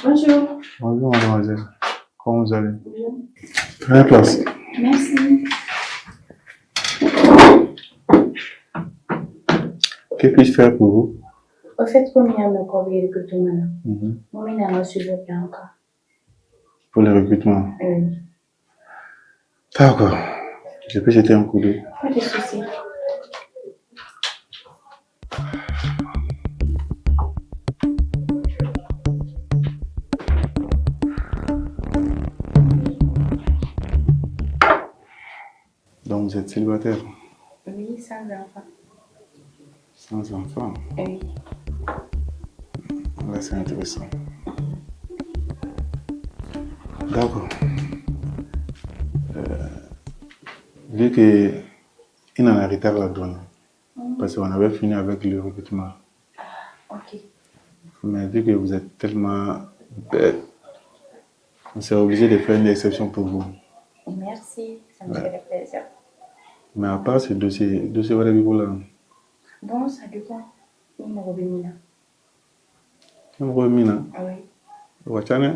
Bonjour. Bonjour mademoiselle. Comment vous allez? Prenez place. Merci. Que puis-je faire pour vous? Au fait, comme il y a mon corps de recrutement, là, moi, il y a un sujet bien encore. Pour le recrutement. Oui. D'accord. Je peux jeter un coup d'œil. Pas de souci. Donc vous êtes célibataire, Oui, sans enfant. sans enfant. Oui. Là, c'est intéressant. D'accord. Vu que il en a retard la donne, parce qu'on avait fini avec le recrutement. Ok. Mais vu que vous êtes tellement bête, on s'est obligé de faire une exception pour vous. Merci, ça me Ouais. fait plaisir. Mais à part ce dossier, dossier wɛrɛ b'i bolo yan. Bon, ça dépend. Ni mɔgɔ bɛ min na. Ne mago bɛ min na, Oui. o ka ca dɛ.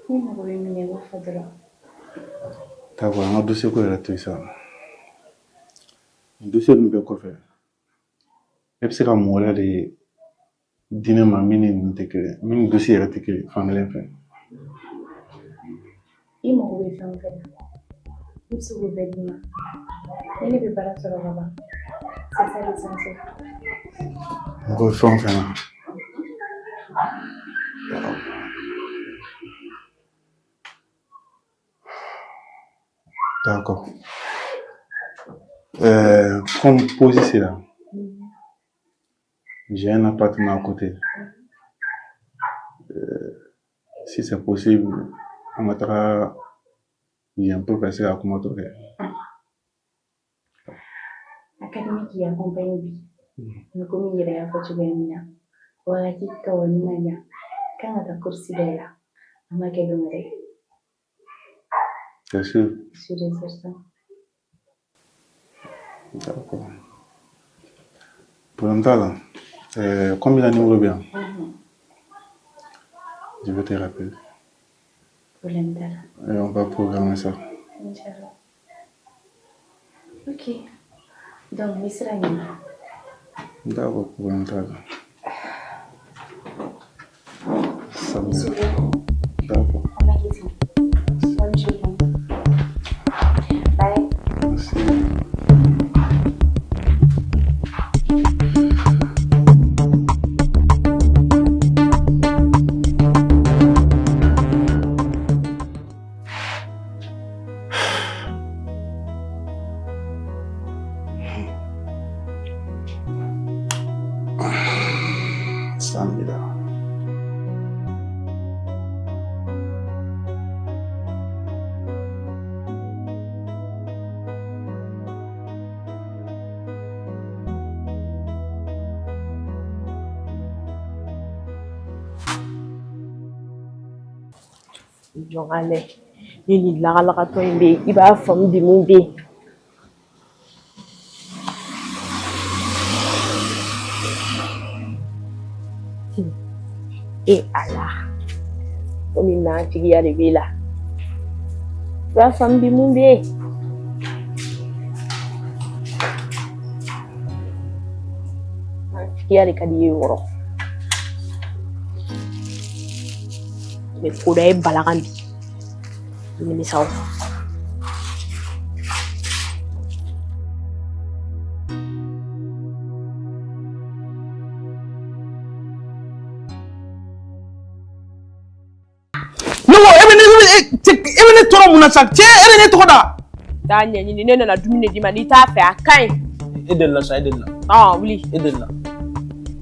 Ni mɔgɔ bɛ min na, i b'o fɔ dɔrɔn. D'accord, an ka dossier ko yɛrɛ to yen sa. Nin dossier ninnu bɛɛ kɔfɛ, e bɛ se ka mun wɛrɛ de di ne ma min ni ninnu tɛ kelen ye, min ni dossier yɛrɛ tɛ kelen ye fan kelen fɛ? I mago bɛ fɛn o fɛn na, ne bɛ se k'o bɛɛ d'i ma. Ni ne bɛ baara sɔrɔ ka ban, c'est ça l'essentiel. Mago bɛ fɛn o fɛn na. D'accord. Comme posé c'est là, j'ai un appartement à côté. Si c'est possible, an ka taga yen pour ka se ka kuma tɔ kɛ. A ka di ne k'i accompagner bi. Mais komi i yɛrɛ y'a fɔ cogoya min na, wagati tɔ ni ma ɲa. Kan ka taa course dɔ la. An b'a kɛ don wɛrɛ. C'est sûr. Sûr et certain. D'accord. Problème t'a la. Comme il a numéro bien, je vais te rappeler. Problème t'a la. Et on va programmer ça. Inch'Allah. Ok. Donc, n bɛ sira ɲini. D'accord, problème t'a la. Ça me Bisous. D'accord. On va quitter. Bonne journée. Bye. Merci. Samira. Jɔn ka lɛ ni nin lakalakatɔ in bɛ yen, i b'a faamu bi mun bɛ yen. E Ala, komi nafigiya de b'e la, i b'a faamu bi mun bɛ yen. Tigiya de ka di i ye o yɔrɔ. Mais ko dɔ ye Bala kan bi. I nimisa o. Ne ko e bɛ ne tɔɔrɔ mun na sa cɛ, e bɛ ne tɔgɔ da. Taa ɲɛɲini, ne nana dumuni d'i ma, n'i t'a fɛ a ka ɲi. E delila sa, e delila. Ɔn wuli. E delila.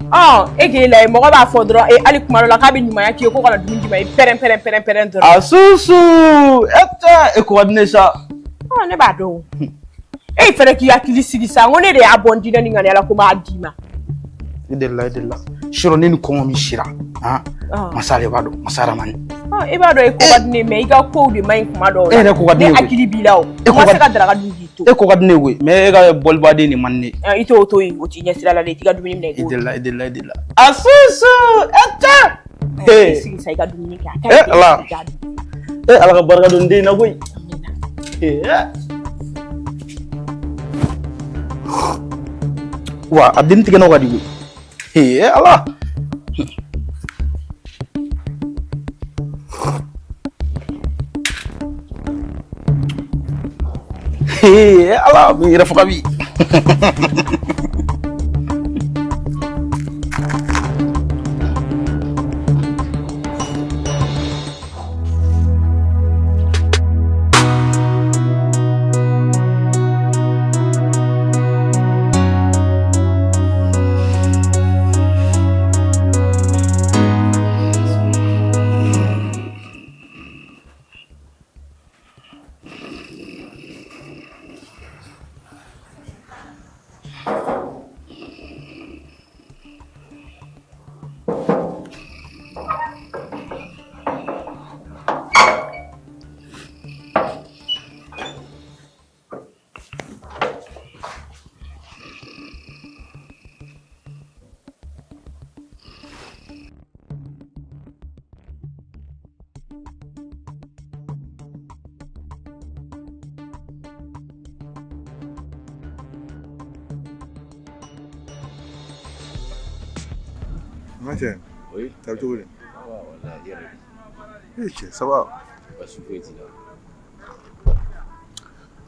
Ɔn e k'e lajɛ, mɔgɔ b'a fɔ dɔrɔn e hali kuma dɔ la k'a bɛ ɲumanya k'i ye ko kana dumuni d'i ma, i pɛrɛn pɛrɛn pɛrɛn pɛrɛn dɔrɔn. A susu e tɛ e ko ka di ne sa. Ɔn ne b'a dɔn o. E fɛnɛ k'i hakili sigi sa, n ko ne de y'a bɔ n diinɛ ni ŋaniya la ko n b'a d'i ma. E delila, e delila. Sirɔ ne ni kɔngɔ min sira han, masa de b'a dɔn, masa Ramani. E b'a dɔn e ko ka di ne ye, mais i ka kow de man ɲi kuma dɔw la. E yɛrɛ ko ka di ne ye. Ne hakili b'i la o. E ko ma se ka daraka dun k'i to. E ko ka di ne ye koyi, mais e ka bɔlibaden de man di ne ye. I t'o to yen, o t'i ɲɛ sira la dɛ, i t'i ka dumuni minɛ i E k'o. delila, e delila, e delila. A susu e tɛ. I sigi sa i ka dumuni kɛ, a ka ɲi. Ala. E Ala ka barika don n den na koyi. Wa a den tigɛ n'o ka di koyi. Ee Ala. Ee Ala, n yɛrɛ faga bi. N ka cɛ. Oui. Ta bɛ cogo di? Ça va, wallahi, yɛrɛ di. Eh cɛ, ça va? Baasi foyi t'i la.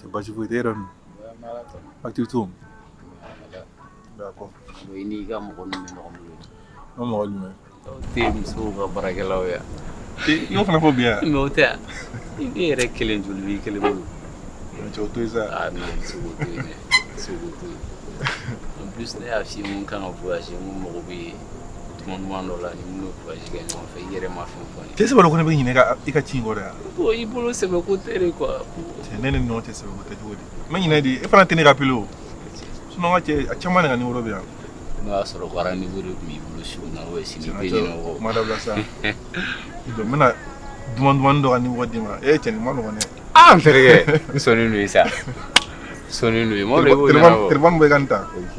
Cɛ, baasi foyi tɛ e yɛrɛ dun? Ouais, n bɛ Ala tanu. Activité? Ala. D'accord. Bon, i n'i ka mɔgɔ ninnu bɛ ɲɔgɔn bolo. An mɔgɔ jumɛn? Aw tɛ musow ka baarakɛlaw ye wa? I y'o fana fɔ bi yan? Mais o tɛ yan. I b'e yɛrɛ kelen joli b'i kelen bolo. Cɛ, o to yen sa. Ah non, i tɛ se k'o to yen dɛ. I tɛ se k'o to yen. En plus, ne y'a f'i ye n ko n kan ka voyager, n ko n mago bɛ duman duman dɔ la ni minnu bɛ voyage kɛ ɲɔgɔn fɛ, i yɛrɛ ma fɛn fɔ n ye. Cɛ, sɛbɛ ko ne bɛ ɲinɛ i ka ci in kɔ dɛ. Bon, i bolo sɛbɛ ko tɛ de quoi. Cɛ, ne ni ɲɔgɔn cɛ sɛbɛ ko tɛ cogo di? N bɛ ɲinɛ de, e fana tɛ ne rappeler o. Sinon n ka cɛ, a caman de ka numéro bɛ yan. N'o y'a sɔrɔ ko rendez-vous de tun b'i bolo su in na ou bien sini tɛ ɲinɛ o kɔ. Kuma dabila sa. Donc n bɛna duman dumanni dɔ ka numéro d'i ma. E cɛ, nin ma nɔgɔn dɛ. Ah n terikɛ, n sɔnnen don i sa. N sɔnnen don i ma dɔn i b'o ɲɛnabɔ. Téléphone bɔ i ka nin ta. Ok.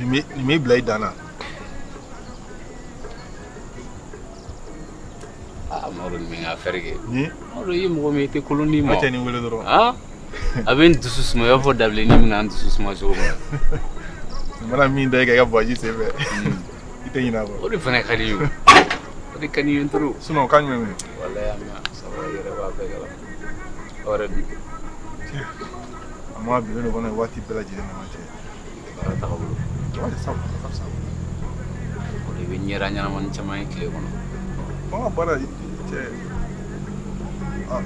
Nin b'i bila i dan na. Ah Mawudu, nin bɛ n ka affaire kɛ. Ni? Mawudu, i ye mɔgɔ min ye, i tɛ kolon d'i ma. N ka cɛ, nin wele dɔrɔn. Han? A bɛ n dusu suma i b'a fɔ dabilennin bɛna n dusu suma cogo min na. Nin mana min da i kan i ka voyage senfɛ, i tɛ ɲinɛ a kɔ. O de fana ka di n ye o. O de ka di n ye trop. Sinon kan jumɛn bɛ yen? Walayi a ma ça va, i yɛrɛ b'a bɛɛ kalama. Aw yɛrɛ dun? A ma bureau de kɔnɔ yen waati bɛɛ lajɛlen na n ka cɛ. Baara tagabolo. Ouais, ça va, ça va. O de bɛ ɲɛda ɲɛnamani caman ye tile kɔnɔ. An ka baara cɛ, ah,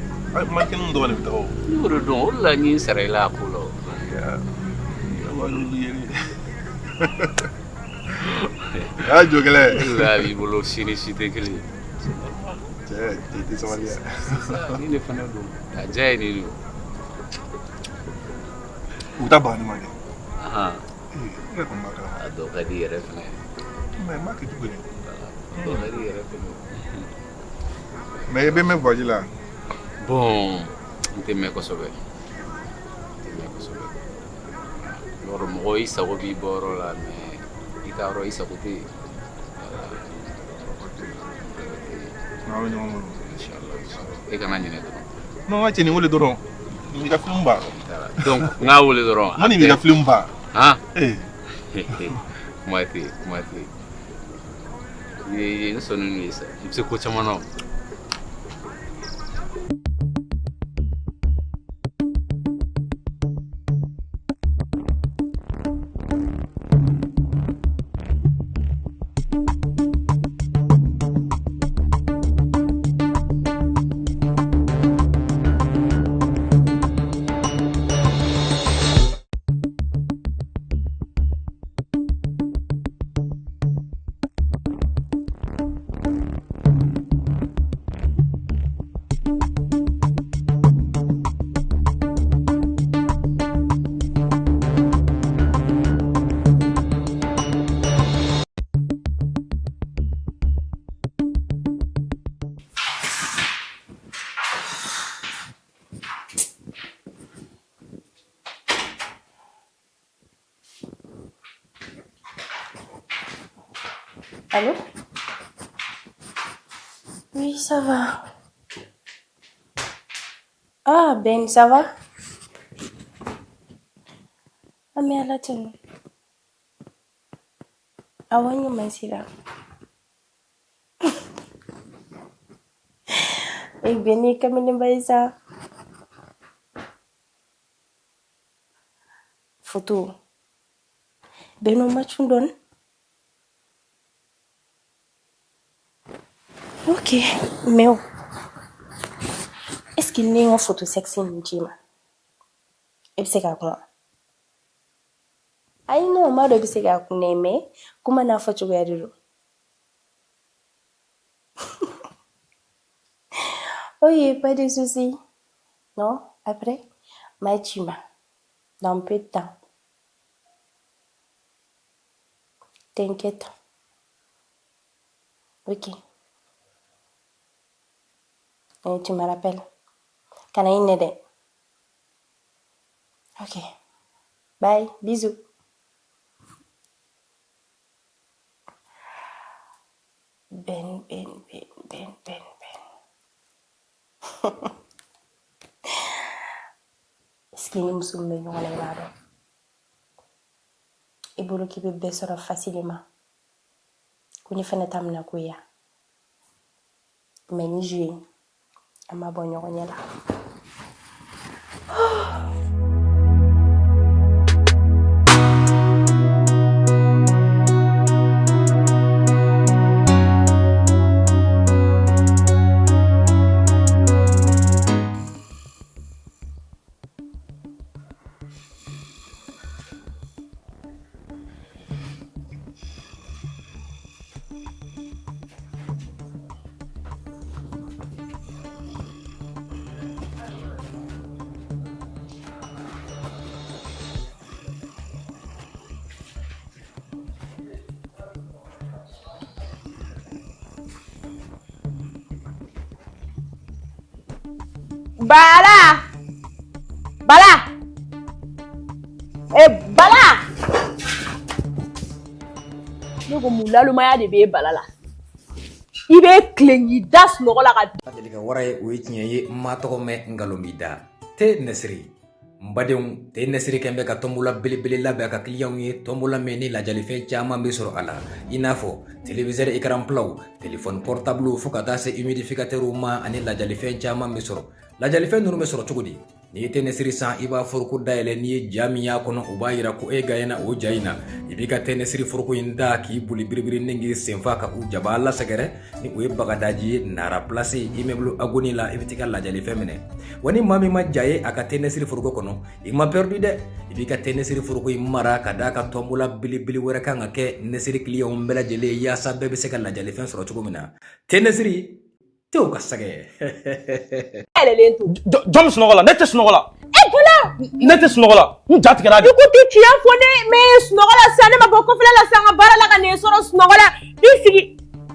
mannequin dɔrɔn de bɛ taga o. Ne y'o de dɔn, o de la n ye n sara i la a ko la o. Ah, jɔ gɛlɛn. O de la a b'i bolo si ni si tɛ kelen ye. Cɛ, i tɛ sabali yɛrɛ. Ni de fana don. A diya ye nin de ye. U ta baga ne ma dɛ. Ahan. Ne yɛrɛ kɔni b'a kalama. A dɔ ka di i yɛrɛ fana ye. Mais n b'a kɛ cogo di? A dɔ ka di i yɛrɛ fana ye. Mais i bɛ mɛn voyage la? Bon, n tɛ mɛn kosɛbɛ. N tɛ mɛn kosɛbɛ. Yɔrɔ mɔgɔ i sago b'i bɔyɔrɔ la, mais i ka yɔrɔ i sago tɛ yen. N'aw bɛ ɲɔgɔn bolo. Inchallah. E kana ɲinɛ dɔrɔn. Non, n ka cɛ, nin wele dɔrɔn. Nin ka film ba. Donc n k'a wele dɔrɔn. N kɔni b'i ka film ban. Han? Ee. Kuma tɛ yen, kuma tɛ yen. N sɔnnen don i sa. I bɛ se ko caman na o. Allô? Oui, ça va. Ah, Ben, ça va? An bɛ Ala tanu. Awɔ, n ɲuman sera. Eh Ben, i ye kamalenba ye sa. Photo. Ben, o ma cun dɔɔni. Ok, mais o est-ce que ne ye n ka photo sexy ninnu ci i ma? E bɛ se k'a kun wa? Ayi non, n b'a dɔn i bɛ se k'a kun dɛ, mais kuma n'a fɔcogoya de don. Ok, pas de souci. Non, après, n b'a ci i ma dans peu de temps. T'inquiète. Ok. Et tu me rappelles. Kana i nɛ dɛ. Ok. Bye. Bisous. Ben, Ben, Ben, Ben, Ben, Ben. Est-ce que ni muso min bɛ ɲɔgɔn na i b'a dɔn? I bolo k'i bɛ bɛɛ sɔrɔ facilement. Ko ne fana ta bɛna ko ya. Mais ni jeu an ma bɔ ɲɔgɔn ɲɛ la. Bala! Bala! E Bala! Ne ko mun lalumaya de b'e Bala la? I bɛ tilen k'i da sunɔgɔ la ka. Deli ka wara ye o ye tiɲɛ ye n ma tɔgɔ mɛn nkalon b'i da te Nɛsiri n badenw te Nɛsiri kɛn bɛ ka tɔnbola belebele labɛn a ka kiliyanw ye tɔnbola min ni lajalifɛn caman bɛ sɔrɔ a la i n'a fɔ téléviseur écran platw téléphone portable fo ka taa se humidificateurw ma ani lajalifɛn caman bɛ sɔrɔ lajalifɛn ninnu bɛ sɔrɔ cogo di n'i ye te Nɛsiri san i b'a foroko dayɛlɛ n'i ye ja min y'a kɔnɔ o b'a yira ko e gaɲɛna o ja in na i b'i ka te Nɛsiri foroko in da k'i boli biribiri ni k'i senfa ka u jaba lasɛgɛrɛ ni o ye bagadaji ye nara place immeuble agoni la i bɛ t'i ka lajalifɛn minɛ wa ni maa min ma ja ye a ka te Nɛsiri foroko kɔnɔ i ma perdu dɛ i b'i ka te Nɛsiri foroko in mara ka d'a kan tɔnbola belebele wɛrɛ kan ka kɛ Nɛsiri kiliyanw bɛɛ lajɛlen yaasa bɛɛ bɛ se ka lajalifɛn sɔrɔ cogo min na te Nɛsiri tew ka sɛgɛ yɛlɛlen to. Jɔn bɛ sunɔgɔ la? Ne tɛ sunɔgɔ la. E Bala! Ne tɛ sunɔgɔ la. N ja tigɛra de. I ko tɛ tiɲɛ fɔ ne mɛ sunɔgɔ la sisan ne ma bɔ kɔfɛla la sisan n ka baara la ka nin sɔrɔ sunɔgɔ la i sigi.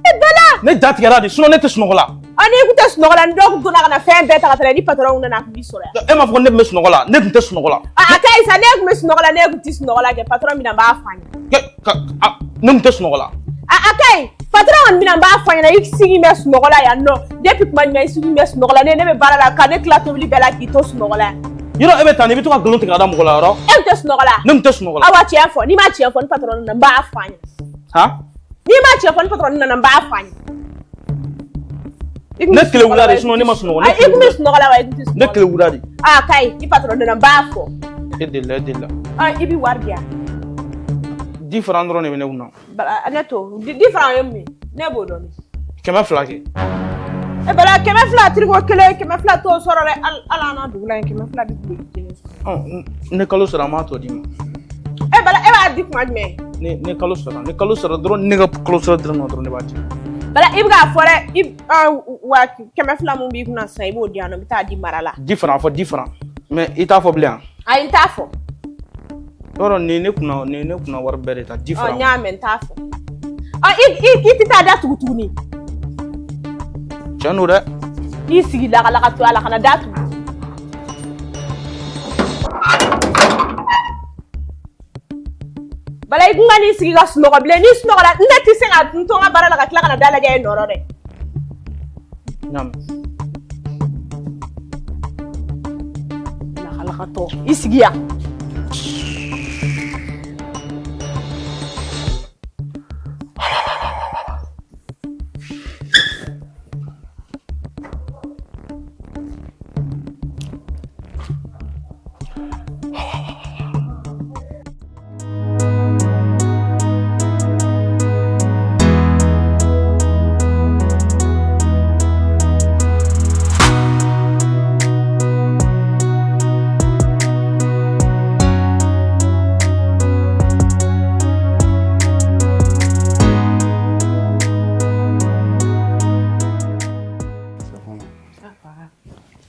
E Bala! Ne ja tigɛra de sinon ne tɛ sunɔgɔ la. Ɔ n'i kun tɛ sunɔgɔ la ni dɔw kun donna ka na fɛn bɛɛ ta ka taa ni patɔrɔn nana a kun b'i sɔrɔ yan. E m'a fɔ ko ne tun bɛ sunɔgɔ la, ne tun tɛ sunɔgɔ la. A ka ɲi sa ne tun bɛ sunɔgɔ la ne tun tɛ sunɔgɔ la kɛ patɔrɔn bɛna n b'a f'a ɲɛna. Ne tun tɛ sunɔgɔ la. A ka ɲi patɔrɔn kɔni bɛna n b'a f'a ɲɛna i sigi bɛ sunɔgɔ la yan nɔ depuis tuma jumɛn i sigi bɛ sunɔgɔ la ne bɛ baara la ka ne tila tobili bɛɛ la k'i to sunɔgɔ la yan. Yɔrɔ e bɛ taa ni i bɛ to ka nkalon tigɛ ka da mɔgɔ la yɔrɔ. E tun tɛ sunɔgɔ la. Ne tun tɛ sunɔgɔ la. Awa tiɲɛ fɔ, n'i ma tiɲɛ fɔ ni patɔrɔn nana n b'a fɔ a ɲɛna. Han? N'i ma tiɲɛ fɔ ni patɔrɔn nana n b'a fɔ a ɲɛna. Ne tile wulila de sinon ne ma sunɔgɔ. Ayi, i tun bɛ sunɔgɔ la wa i tun tɛ sunɔgɔ la? Ne tile wulila de. Aa kayi, ni patɔrɔn nana n b'a fɔ. E delila, e delila. Aa i bɛ wari di yan. 10 francs dɔrɔn de bɛ ne kunna. Bala ne to 10 francs ye mun ye? Ne b'o dɔn. 200 kɛ. E Bala 200 tiriko kelen 200 t'o sɔrɔ dɛ, hali an na dugu la yen 200 bɛ duloki kelen sɔrɔ. Ne kalo sara n b'a tɔ d'i ma. E Bala e b'a di kuma jumɛn? Ne kalo sara, ne kalo sara dɔrɔn, ne ka kalo sara dɔrɔn dɔrɔn ne b'a di. Bala i bɛ k'a fɔ dɛ, i wa 200 mun b'i kunna sisan i b'o di yan nɔ, n bɛ taa di mara la. 10 francs fɔ 10 francs mais i t'a fɔ bilen yan. Ayi n t'a fɔ. Yɔrɔ nin ne kunna, nin ne kunna wari bɛɛ de ta 10 francs. Ɔ n y'a mɛn n t'a fɔ. Ɔ i tɛ taa da tugu tuguni. Tiɲɛ don dɛ. I sigi lakalaka to a la kana da tugu. Bala i kun ka n'i sigi ka sunɔgɔ bilen, n'i sunɔgɔra ne tɛ se ka n to n ka baara la ka tila ka na da lajɛ e nɔ rɔ dɛ. N y'a mɛn. Lakalakatɔ i sigi yan.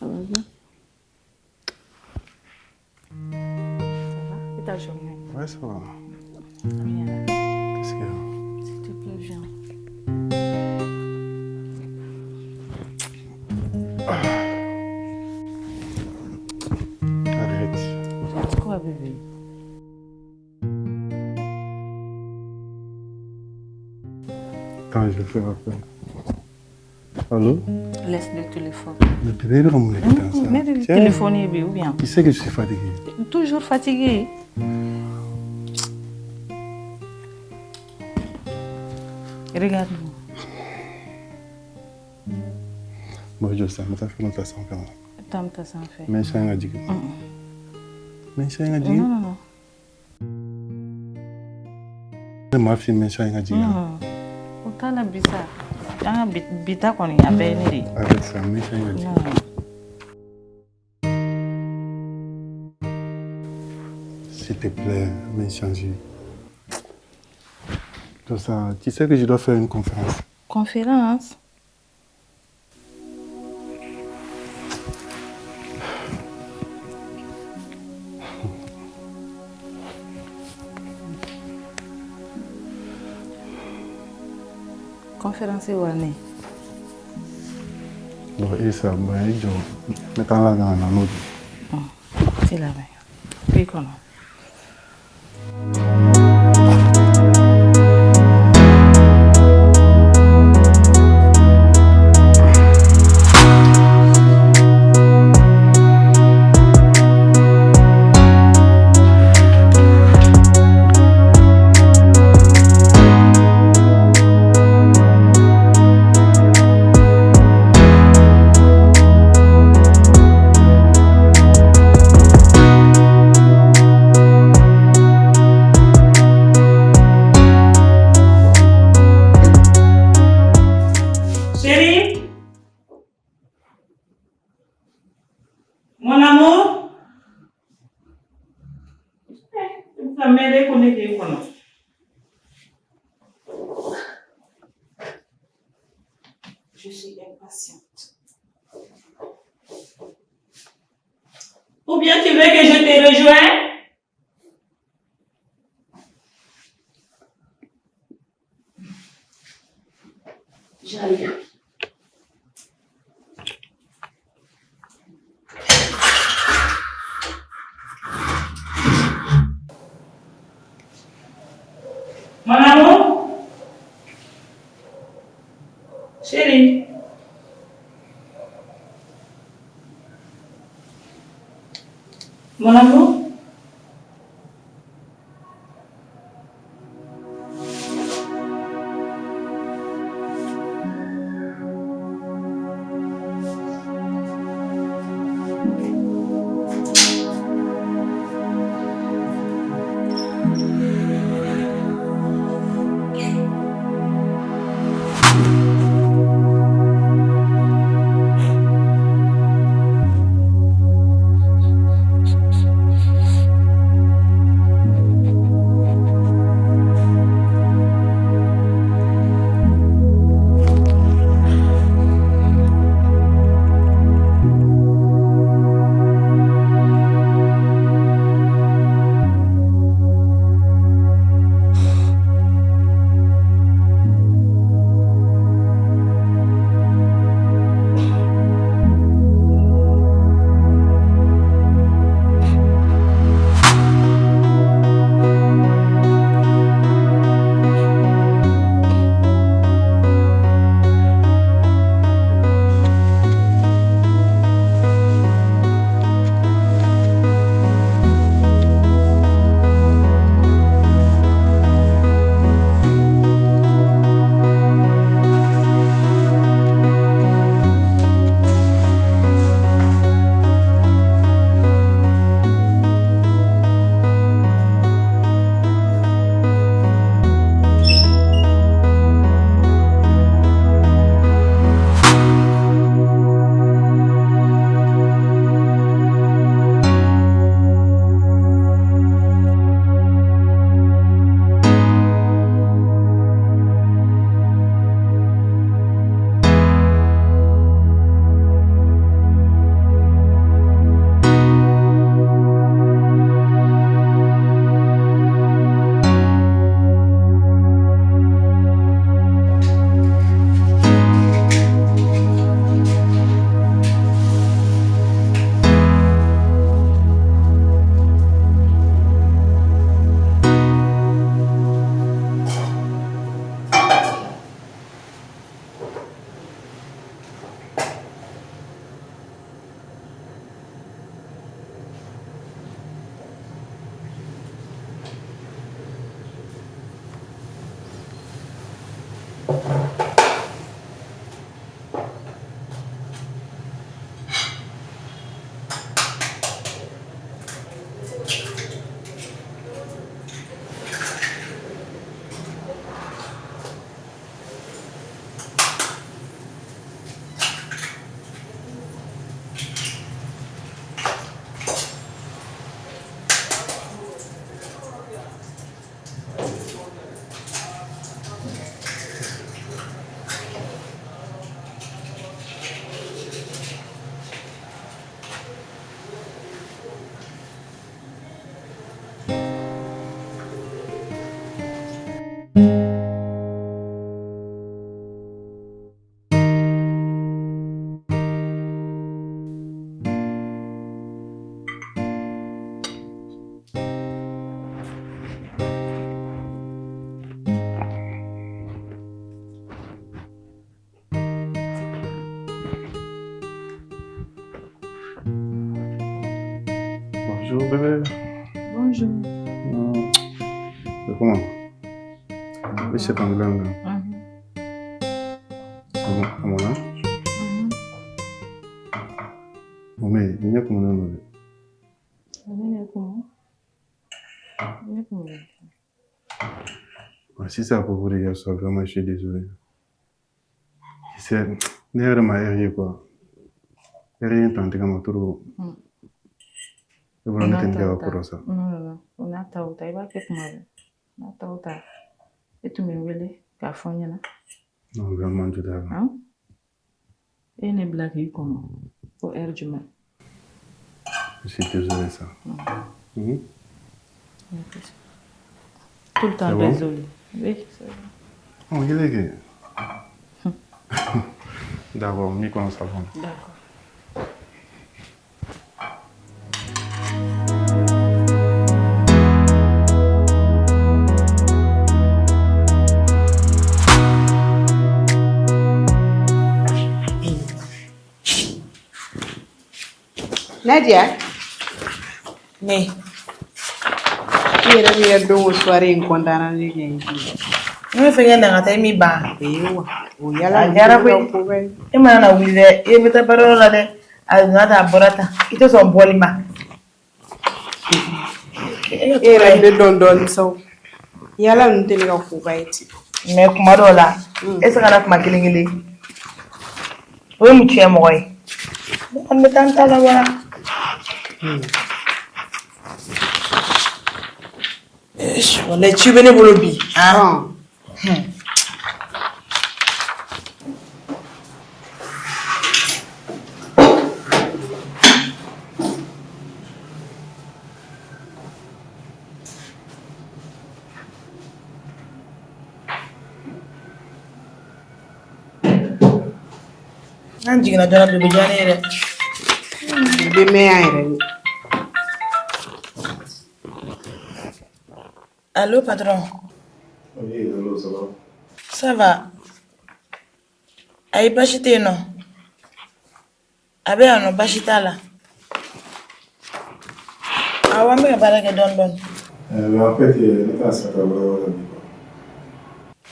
Ça va bien? Ça va? Et ta journée? Ouais, ça va. Viens là. Qu'est-ce qu'il y a? S'il te plaît, viens. Arrête. Quoi, bébé? Attends, je fais appel. Allô? Laisse le téléphone. Mais bébé, il va Mais le téléphone est ou bien? Tu sais que je suis fatigué. Toujours fatigué. Regarde-moi. Bon, je sais, mais ça fait longtemps sans faire. Attends, t'as sans faire. Mais c'est un dit. Mais c'est un dit. Non, non, non. Ma fille, mais c'est un dit. Non. Autant la bisa. Ah, bita qu'on y a bien dit. Avec ça, mais c'est un dit. S'il te plaît, mais changer. Tout ça, tu sais que je dois faire une conférence. Conférence? Conférence ou année? Bon, et ça, je vais mettre là dans un autre. C'est là, puis comment? Chérie, mon amour, ta mère est connectée. Je suis impatiente. Ou bien tu veux que je te rejoigne? J'arrive. Mon amour, chérie, Mon amour? Bonjour bébé. Bonjour. C'est comment? Oui, c'est en blanc là. C'est bon, à mon âge? Bon, mais il y a comment on a Si c'est à propos de hier soir, vraiment, je suis désolé. C'est ne yɛrɛ ma heure ye quoi. Heure ye tante kama trop. E bolo ne tɛ nin kɛ ka kɔrɔ sa. Non, non, non. O n'a ta o ta, i b'a kɛ kuma bɛɛ. N'a ta o ta, e tun bɛ n wele k'a fɔ n ɲɛna. Non, vraiment, jo t'a la. E ye ne bila k'i kɔnɔ ko heure jumɛn? Je suis désolé ça. Tout le temps désolé. Oui, c'est bon. Oh, il est gay. D'accord, mi kɔnɔ salon. D'accord. Nadia. Ne. I yɛrɛ min ye don o soirée in kɔntanna ne kɛ ye. Ne bɛ fɛ kɛ na ka taa i m'i ban. Ee wa, o yala A diyara koyi. E mana na wuli dɛ, i bɛ taa baarayɔrɔ la dɛ. A donna tan, a bɔra tan. I tɛ sɔn bɔli ma. E yɛrɛ bɛ dɔn dɔɔnin sa o. Yala ninnu tɛ ne ka koba ye ten. Mais kuma dɔw la, e tɛ se ka na kuma kelen kelen. O ye mun tiɲɛ mɔgɔ ye? Ne kɔni bɛ taa n ta la wa. Walayi ci bɛ ne bolo bi. N'an jiginna joona bi, o bɛ diya ne ye dɛ. I bɛ mɛn yan yɛrɛ de. Allo patron. Oui, allo, ça va? Ça va. Ayi baasi tɛ yen nɔ. A bɛ yan nɔ baasi t'a la. Awɔ an bɛ ka baara kɛ dɔɔnin dɔɔnin. Mais en fait, ne tɛna se ka taa baarayɔrɔ la bi quoi.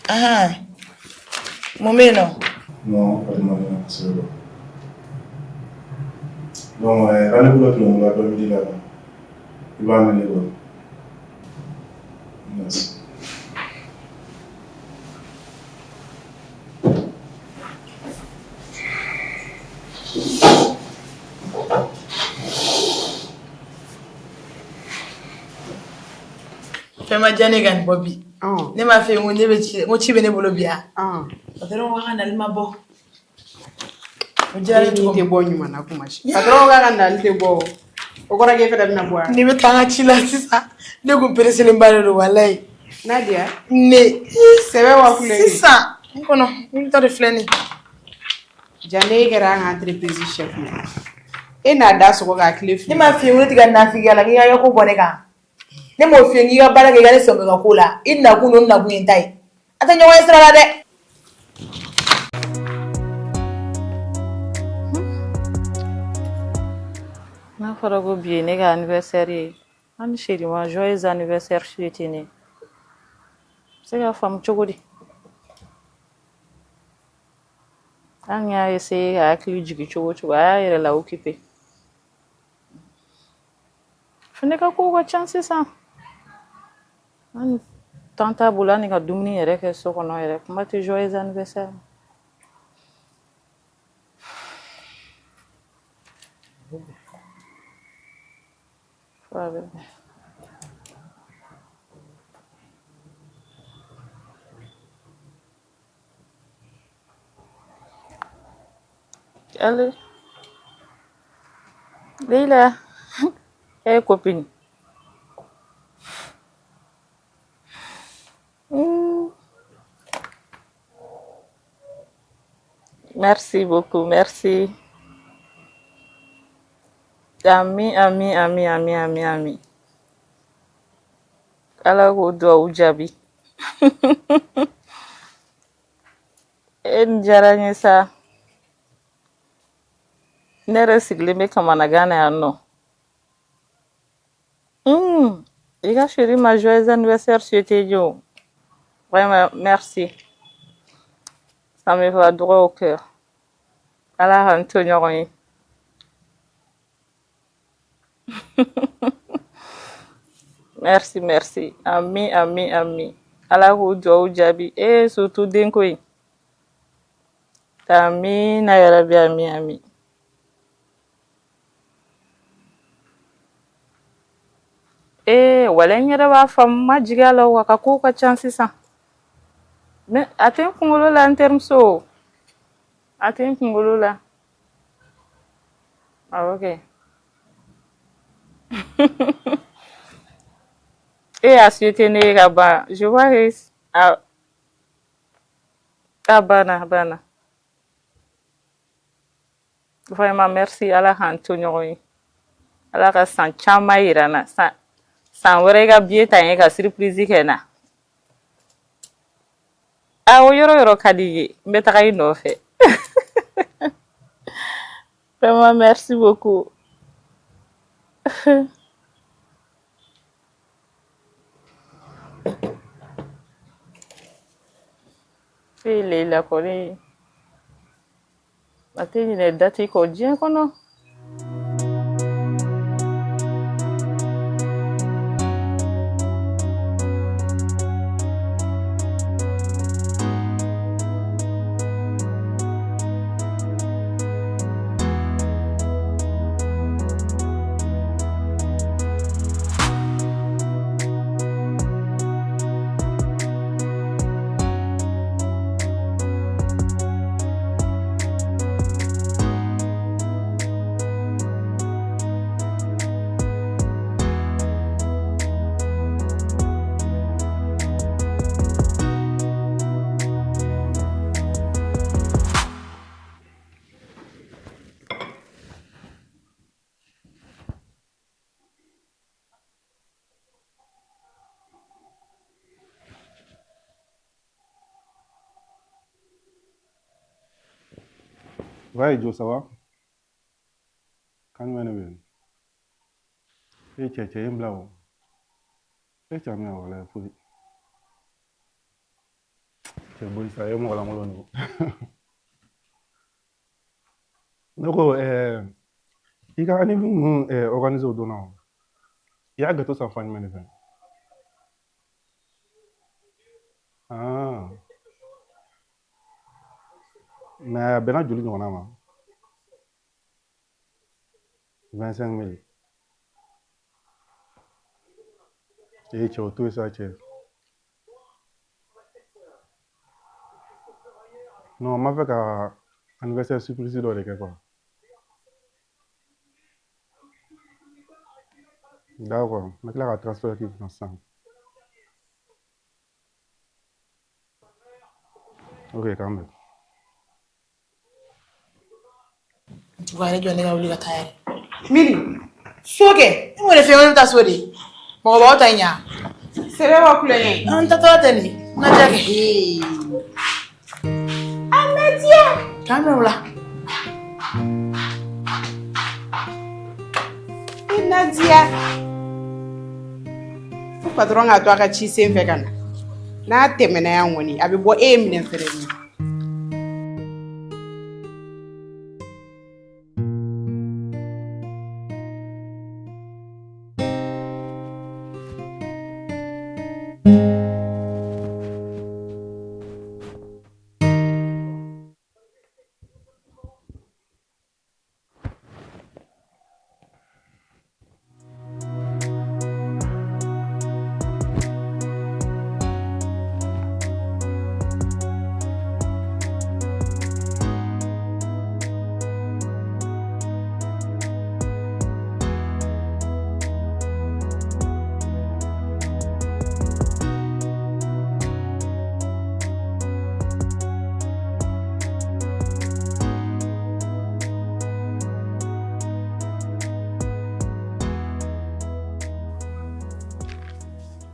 Ahan. Mun bɛ yen nɔ? Non, fari man di n na kosɛbɛ quoi. Donc, rendez-vous dɔ tun bɛ n bolo après-midi la quoi. I b'a annulé quoi. Merci. Fɛn ma diya ne ka nin bɔ bi. Ne m'a fɛ ko ne bɛ ci ko ci bɛ ne bolo bi yan. Patron ko k'a ka nali ma bɔ. O diyara ne tɛ bɔ ɲuman na kuma si. Patron k'a ka nali tɛ bɔ. O kɔrɔ k'e fana bɛna bɔ wa? Ne bɛ taa n ka ci la sisan. Ne kun pereselenba de don walayi. Nadia. Ne. Sɛbɛ wa kulonkɛ. Sisan n kɔnɔ n tɔ de filɛ nin ye. Ja ne kɛra an ka entreprise chef ye. E n'a da sɔgɔ k'a tile fili. Ne m'a f'i ye ko ne tɛ ka nafigiya la k'i ka ko bɔ ne kan. Ne m'o f'i ye k'i ka baara kɛ i ka ne sɔmi i ka ko la. I nakun n'o nakun ye n ta ye. An tɛ ɲɔgɔn ye sira la dɛ. N'a fɔra ko bi ye ne ka anniversaire ye, hali chéri ma joyeux anniversaire souhaité ne ye. Se ka faamu cogo di? Hali n y'a essayer ka hakili jigin cogo o cogo, a y'a yɛrɛ la occupé. Fɛnɛ ka kow ka ca sisan. Hali temps t'a bolo hali ka dumuni yɛrɛ kɛ so kɔnɔ yɛrɛ, kuma tɛ joyeux anniversaire ma. Fo a bɛ bɛn. Allez. Leila. Hey copine. Merci beaucoup, merci. Ami, ami, ami, ami, ami, ami. Ala k'o duwawu jaabi. E nin diyara n ye sa. Ne yɛrɛ sigilen bɛ kamanagan na yan nɔ. I ka chéri ma joyeux anniversaire souhaité n ye o. Vraiment, merci. Ça me va droit au cœur. Ala k'an to ɲɔgɔn ye. Merci, merci. Ami, ami, ami. Ala k'o duwawu jaabi. Eh, surtout denko in. Amina yarabi, ami, ami. Ee, walayi n yɛrɛ b'a faamu, n ma jigin a la o, a ka kow ka ca sisan. Mais a tɛ n kunkolo la n terimuso. A tɛ n kunkolo la. Awɔ kɛ. E y'a souhaité ne ye ka ban. Je vois que a banna, a banna. Vraiment merci, Ala k'an to ɲɔgɔn ye. Ala ka san caman yira n na. San wɛrɛ i ka billet ta n ye ka surprise kɛ n na. Awɔ, yɔrɔ yɔrɔ ka di i ye, n bɛ taga i nɔfɛ. Vraiment merci beaucoup. E Leila kɔni a tɛ ɲinɛ date kɔ diɲɛ kɔnɔ. Ouais, Joe, ça va? Kan jumɛn de bɛ yen? E cɛ cɛ ye n bila o. E cɛ min wala foyi. Cɛ boli sa, e mɔgɔ lankolon don. Ne ko i ka anniv ninnu organiser o don na o. I y'a gâteau san fan jumɛn de fɛ? Ah. Mais a bɛnna joli ɲɔgɔnna ma? 25 000. E cɛ o to yen sa cɛ. Non, n b'a fɛ ka anniversaire surprise dɔ de kɛ quoi. D'accord, n bɛ tila ka transfert k'i kunna sisan. Ok, k'an bɛn. En tout cas, ne jɔ ne ka wuli ka taa yɛrɛ. Miri, so kɛ. Ne m'o de f'i ye, n ko ne bɛ taa so de. Mɔgɔbaw ta in ɲa. Sɛbɛ wa kulonkɛ. An tatɔla tɛ nin ye. N ka diya kɛ. A ma diya. K'an bɛn o la. I na diya. Fo patɔrɔn k'a to a ka ci sen fɛ ka na. N'a tɛmɛna yan kɔni, a bɛ bɔ e ye minɛ fɛrɛ min.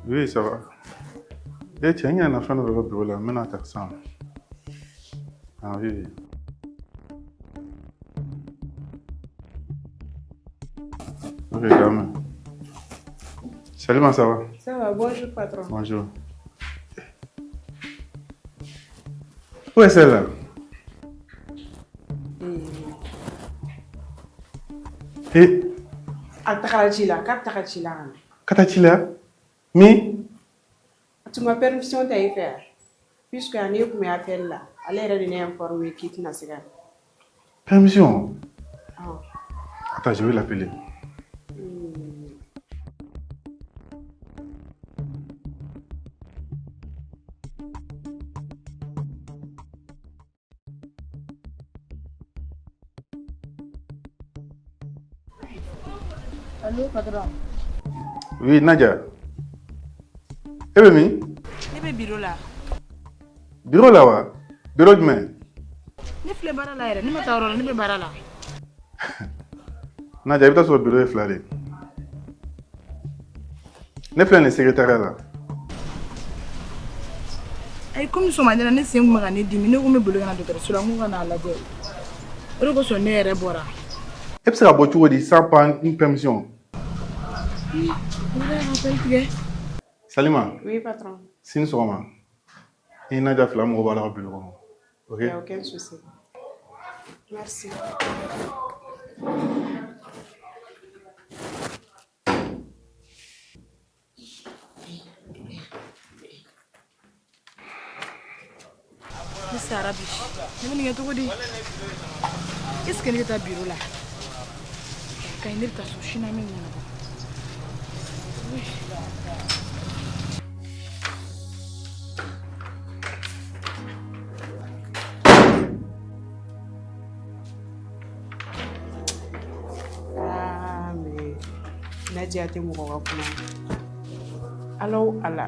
Oui, ça va. E cɛ n ɲinɛna fɛn dɔ de kɔ bureau la, n bɛna ta sisan. Ah oui, oui. Ok, quand même. Salima, ça va? Ça va, bonjour patron. Bonjour. Où est celle-là? Eh, A tagara ci la, k'a bɛ taga ci la ka na. Ka taa ci la? Min? A tun ma permission ta i fɛ yan. Puisque ani e tun bɛ appel la, ale yɛrɛ de ne informé k'i tɛna se ka na. Permission? Awɔ. Attends, je vais l'appeler. Allo, patron. Oui, Nadia. E bɛ min? Ne bɛ bureau la. Bureau la wa? Bureau jumɛn? Ne filɛ baara la yɛrɛ, ne ma taa yɔrɔ la, ne bɛ baara la. Nadia, i bɛ taa sɔrɔ bureau ye fila de ye. Ne filɛ nin secrétariat la. Ayi, komi sɔgɔmada in na ne sen tun bɛ ka ne dimi, ne ko n bɛ boli ka na dɔgɔtɔrɔso la, n ko ka n'a lajɛ. O de kosɔn ne yɛrɛ bɔra. E bɛ se ka bɔ cogo di sans prendre une permission? Ne yɛrɛ ka appel tigɛ. Salima. Oui, patron. Sini sɔgɔma. I Nadia fila mɔgɔ b'a la ka bureau kɔnɔ. Ok? Y a aucun souci. Merci. Ne sara bi, ne bɛ nin kɛ cogo di? Est ce que ne tɛ taa bureau la? Ka ɲi, ne bɛ taa so sini, an bɛ ɲɛnabɔ. Ah, mais Nadia tɛ mɔgɔ ka kuma. Ala o Ala,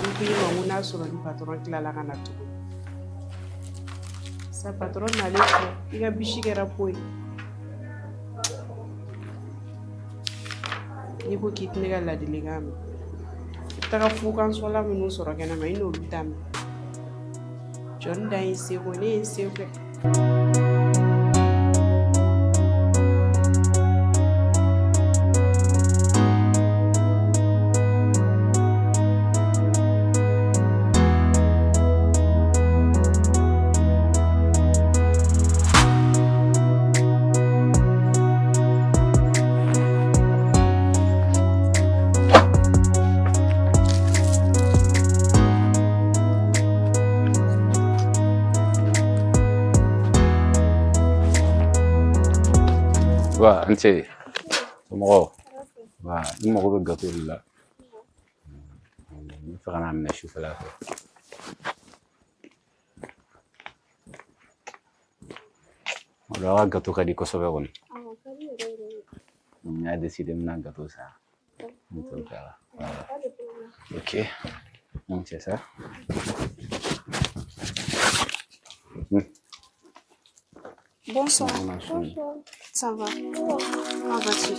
n ko i ma n ko n'a sɔrɔ ni patron tilala ka na tuguni. Sa patron nalen filɛ, i ka bisi kɛra po ye. N'i ko k'i tɛ ne ka ladilikan mɛn, i bɛ taga fukansɔla minnu sɔrɔ kɛnɛma, i n'olu ta mɛn. Jɔnni dan y'i seko, ne ye n seko kɛ. Wa n ce, somɔgɔw? Wa n mago bɛ gato de la, n bɛ fɛ ka n'a minɛ sufɛla fɛ. O la, aw ka gato ka di kosɛbɛ kɔni. N y'a décidé, n bɛna gato san, n t'o kɛ la. Voilà. Ok, donc c'est ça. Bonsoir. Bonsoir. Ça va? Comment vas-tu?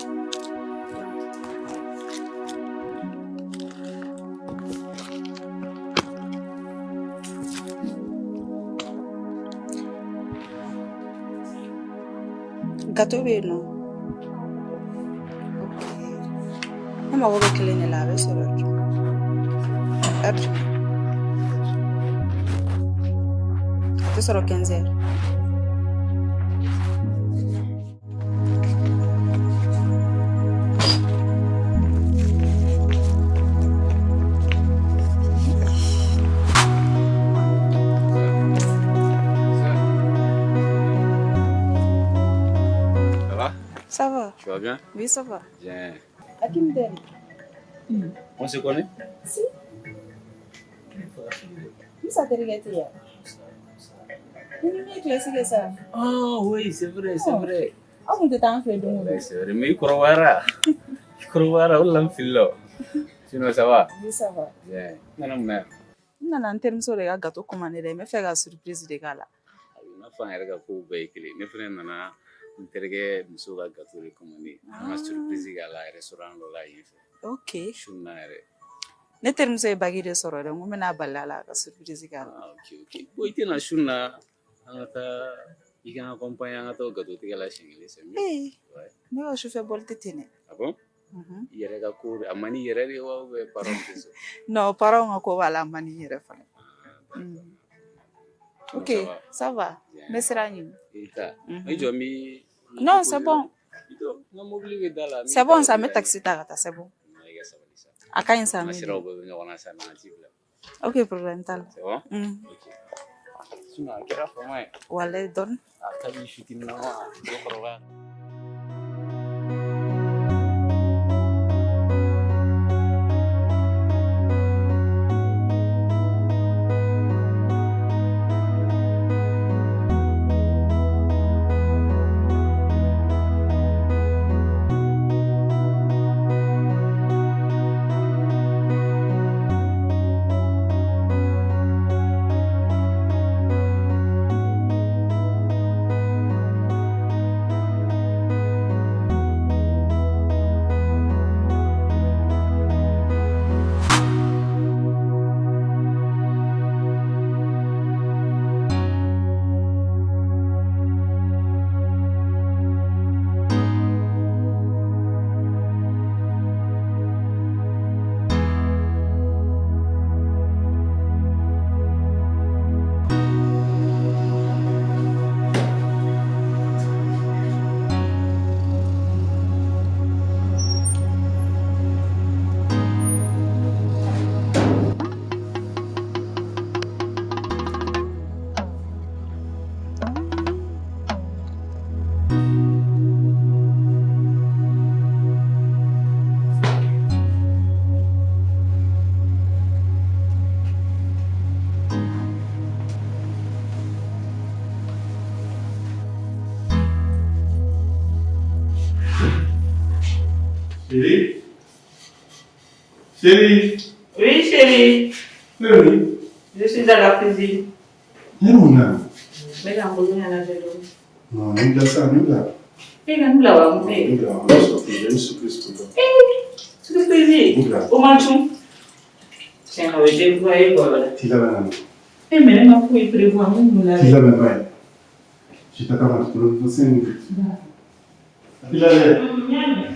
Gâteau bɛ yen nɔ. Ne mago bɛ kelen de la, a bɛ sɔrɔ heure jumɛn? A tɛ sɔrɔ 15 heures. Ça va? Ça va? Tu vas bien? Oui, ça va. Bien. Hakim Deri. On se connaît? Si. Musa terikɛ tɛ yan. Ni min ye kilasi kɛ sa. Ah oui, c'est vrai, c'est vrai. Aw kun tɛ taa an fɛ don o don. Oui, c'est vrai, mais i kɔrɔbayara. I kɔrɔbayara, o de la n filila o. Sinon, ça va? Oui, ça va. Bien. I nana mun na yan? N nana n terimuso de ka gâteau commandé dɛ, n bɛ fɛ ka surprise de k'a la. I n'a fɔ an yɛrɛ ka kow bɛɛ ye kelen. Ne fɛnɛ nana n terikɛ muso ka gâteau de commandé. An ka surprise k'a la restaurant dɔ la yen fɛ. Ok. Su in na yɛrɛ. Ne terimuso ye bague de sɔrɔ dɛ, n ko n bɛna bali a la ka surprise k'a la. Ah, ok, ok. Bon, i tɛna su in na an ka taa, i ka n accompagner, an ka taa o gâteau tigɛ la siɲɛ kelen, c'est mieux. Ee, Ouais. ne ka sufɛ bɔli tɛ ten dɛ. Ah bon? Mhm. I yɛrɛ ka ko a man di i yɛrɛ de wa, ou bien parents tɛ sɔn? Non, parents ka ko b'a la, a man di n yɛrɛ fana. Mm. Bon, Ok, ça va. ça va. N bɛ sira ɲini. I ta. Mhm. I jɔ, n b'i Non, c'est bon. I jɔ, n ka mobili bɛ da la. N b'i C'est ta bon, o sa, n bɛ bɛ taa. taxi ta ka taa, c'est bon. I ka sabali sa. A ka ɲi sa, An n ka bɛ siraw don. bɛɛ bɛ ɲɔgɔn na sa, mais an t'i bila. Ok, problème t'a la. C'est bon? Mm. Ok. Sinon, a kɛra fama ye. Walayi, dɔɔni. A kabi fitinin na ma, dɔ kɔrɔbaya. Chérie? Chérie? Oui, chérie. Oui. Je suis à la cuisine. Ne mun na? N bɛ ka n bolo ɲɛnajɛ dɔɔni. Non, n bila sa, n bila. E ka n bila wa mun bɛ yen? N bila, on va sortir, j'ai une surprise pour toi. Surprise. N bila. O man cun. Tiɲɛ na o ye déployé kɔ la. T'i labɛn ka na. E mais ne ma foyi prévoir n bɛ mun T'i labɛn? labɛn ba ye. Je t'attends dans 5 minutes. T'i labɛn. N y'a mɛn.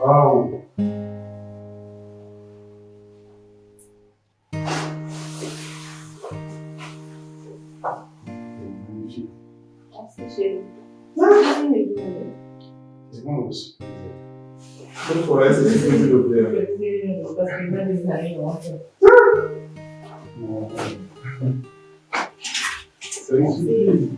Waouh! Magnifique. Merci, chérie. C'est bon, le surprise. Bonne forêt, c'est surprise, s'il te plaît. Non. C'est une surprise.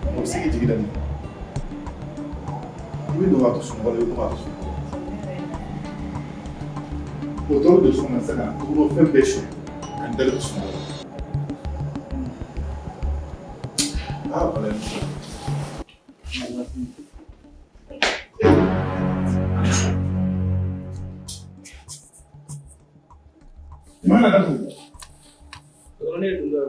O bɛ se k'i jigi da nin kan. I bɛ don k'a to sunɔgɔ la, i bɛ bɔ k'a to sunɔgɔ la. O dɔrɔn de sɔn ka se ka tuguni fɛn bɛɛ suɲɛ ka n dalen to sunɔgɔ la. Ah, voilà. Mana datugu. Ne ye dun dɔ ye.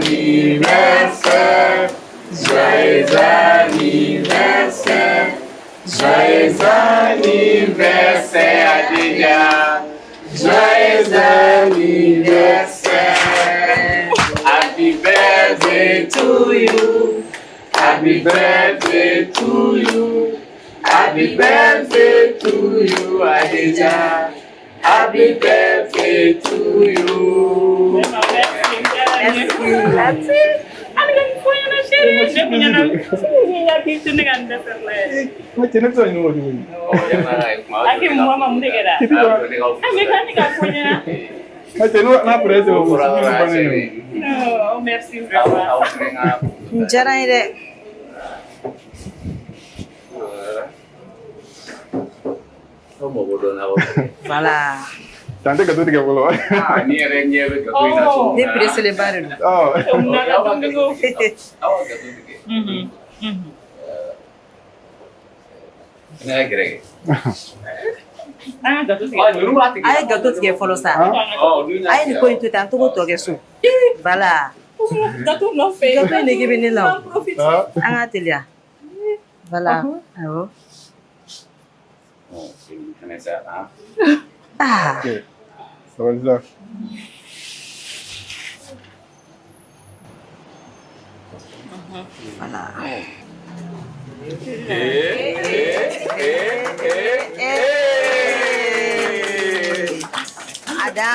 anniversaire. Joyeux anniversaire. Joyeux anniversaire, Adija. Joyeux anniversaire. Happy birthday to you. Happy birthday to you. Happy birthday to you, Adija. Happy birthday to you. Merci. Merci. Chérie, ne kun ɲɛna hakili to ne ka nin dɛsɛ la yɛrɛ. Ma cɛ, ne bɛ se ka ɲininka o cogo di? Aki mɔgɔ ma mun de kɛra? A bɛ ka ne ka fɔ ɲɛna. Ma cɛ, n'a fɔra e tɛ o bannen don. Oh, merci vraiment. Nin diyara n ye dɛ. Aw mago dɔnna o. Voilà. Tan tɛ gato tigɛ fɔlɔ. Aa, ni yɛrɛ ɲɛ bɛ gato in na cogo min Ne na. pressélen ba de don. Aw ka gato tigɛ. Aw ka gato tigɛ. Ne ka gɛrɛ kɛ. An ka gato tigɛ. Ɔ, ninnu b'a tigɛ. A ye gato tigɛ fɔlɔ sa. A ye nin ko in to ten, an togo tɔ kɛ so. Voilà. Gato nɔfɛ. Gato in nege bɛ ne la o. An k'a teliya. Voilà. Awɔ. Fɛnɛ sa, han. Ah. Sabali sa. Voilà. Ada.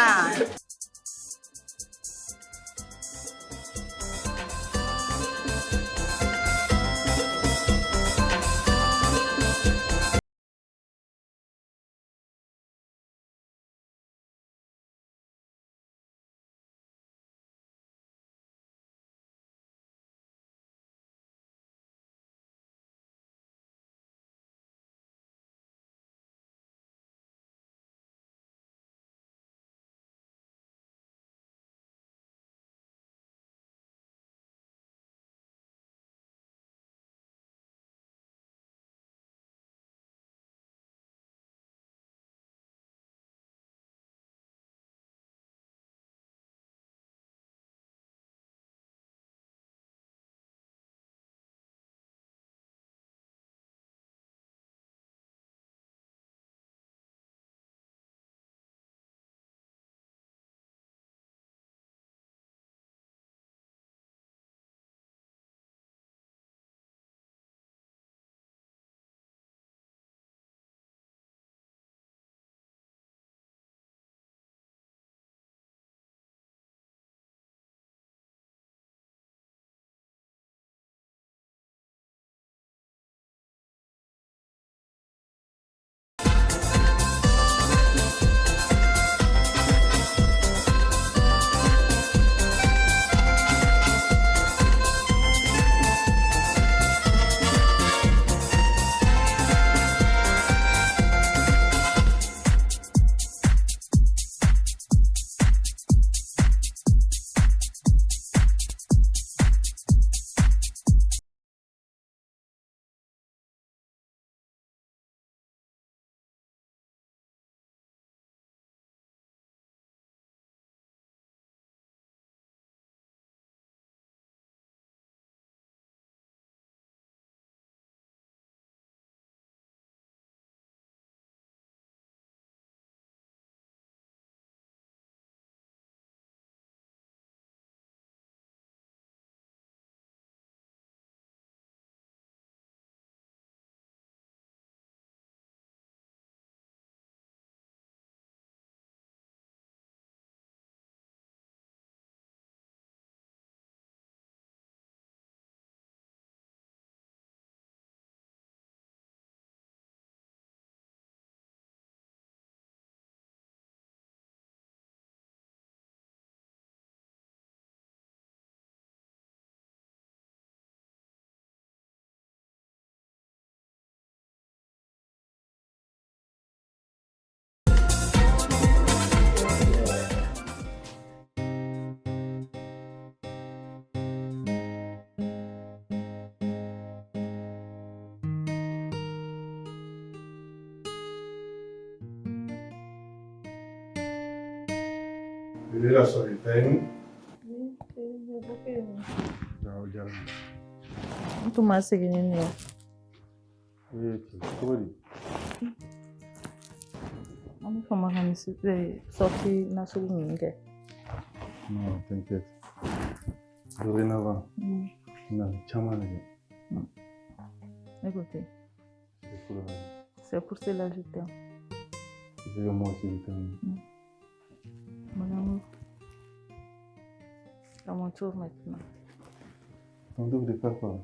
Bébé, la soirée est. Oui, chérie, je O diyara n ye. N tun ma segin ni nin ye. Ee, cogo di? An bɛ fama ka nin sortie nasugu ninnu kɛ. Non, t'inquiète. Dorénavant, na caman de kɛ. Ne ko ten. C'est cool. C'est pour cela que je t'aime. Tu sais que moi aussi je t'aime. Mon amour. À mon tour maintenant. Ton tour de faire quoi?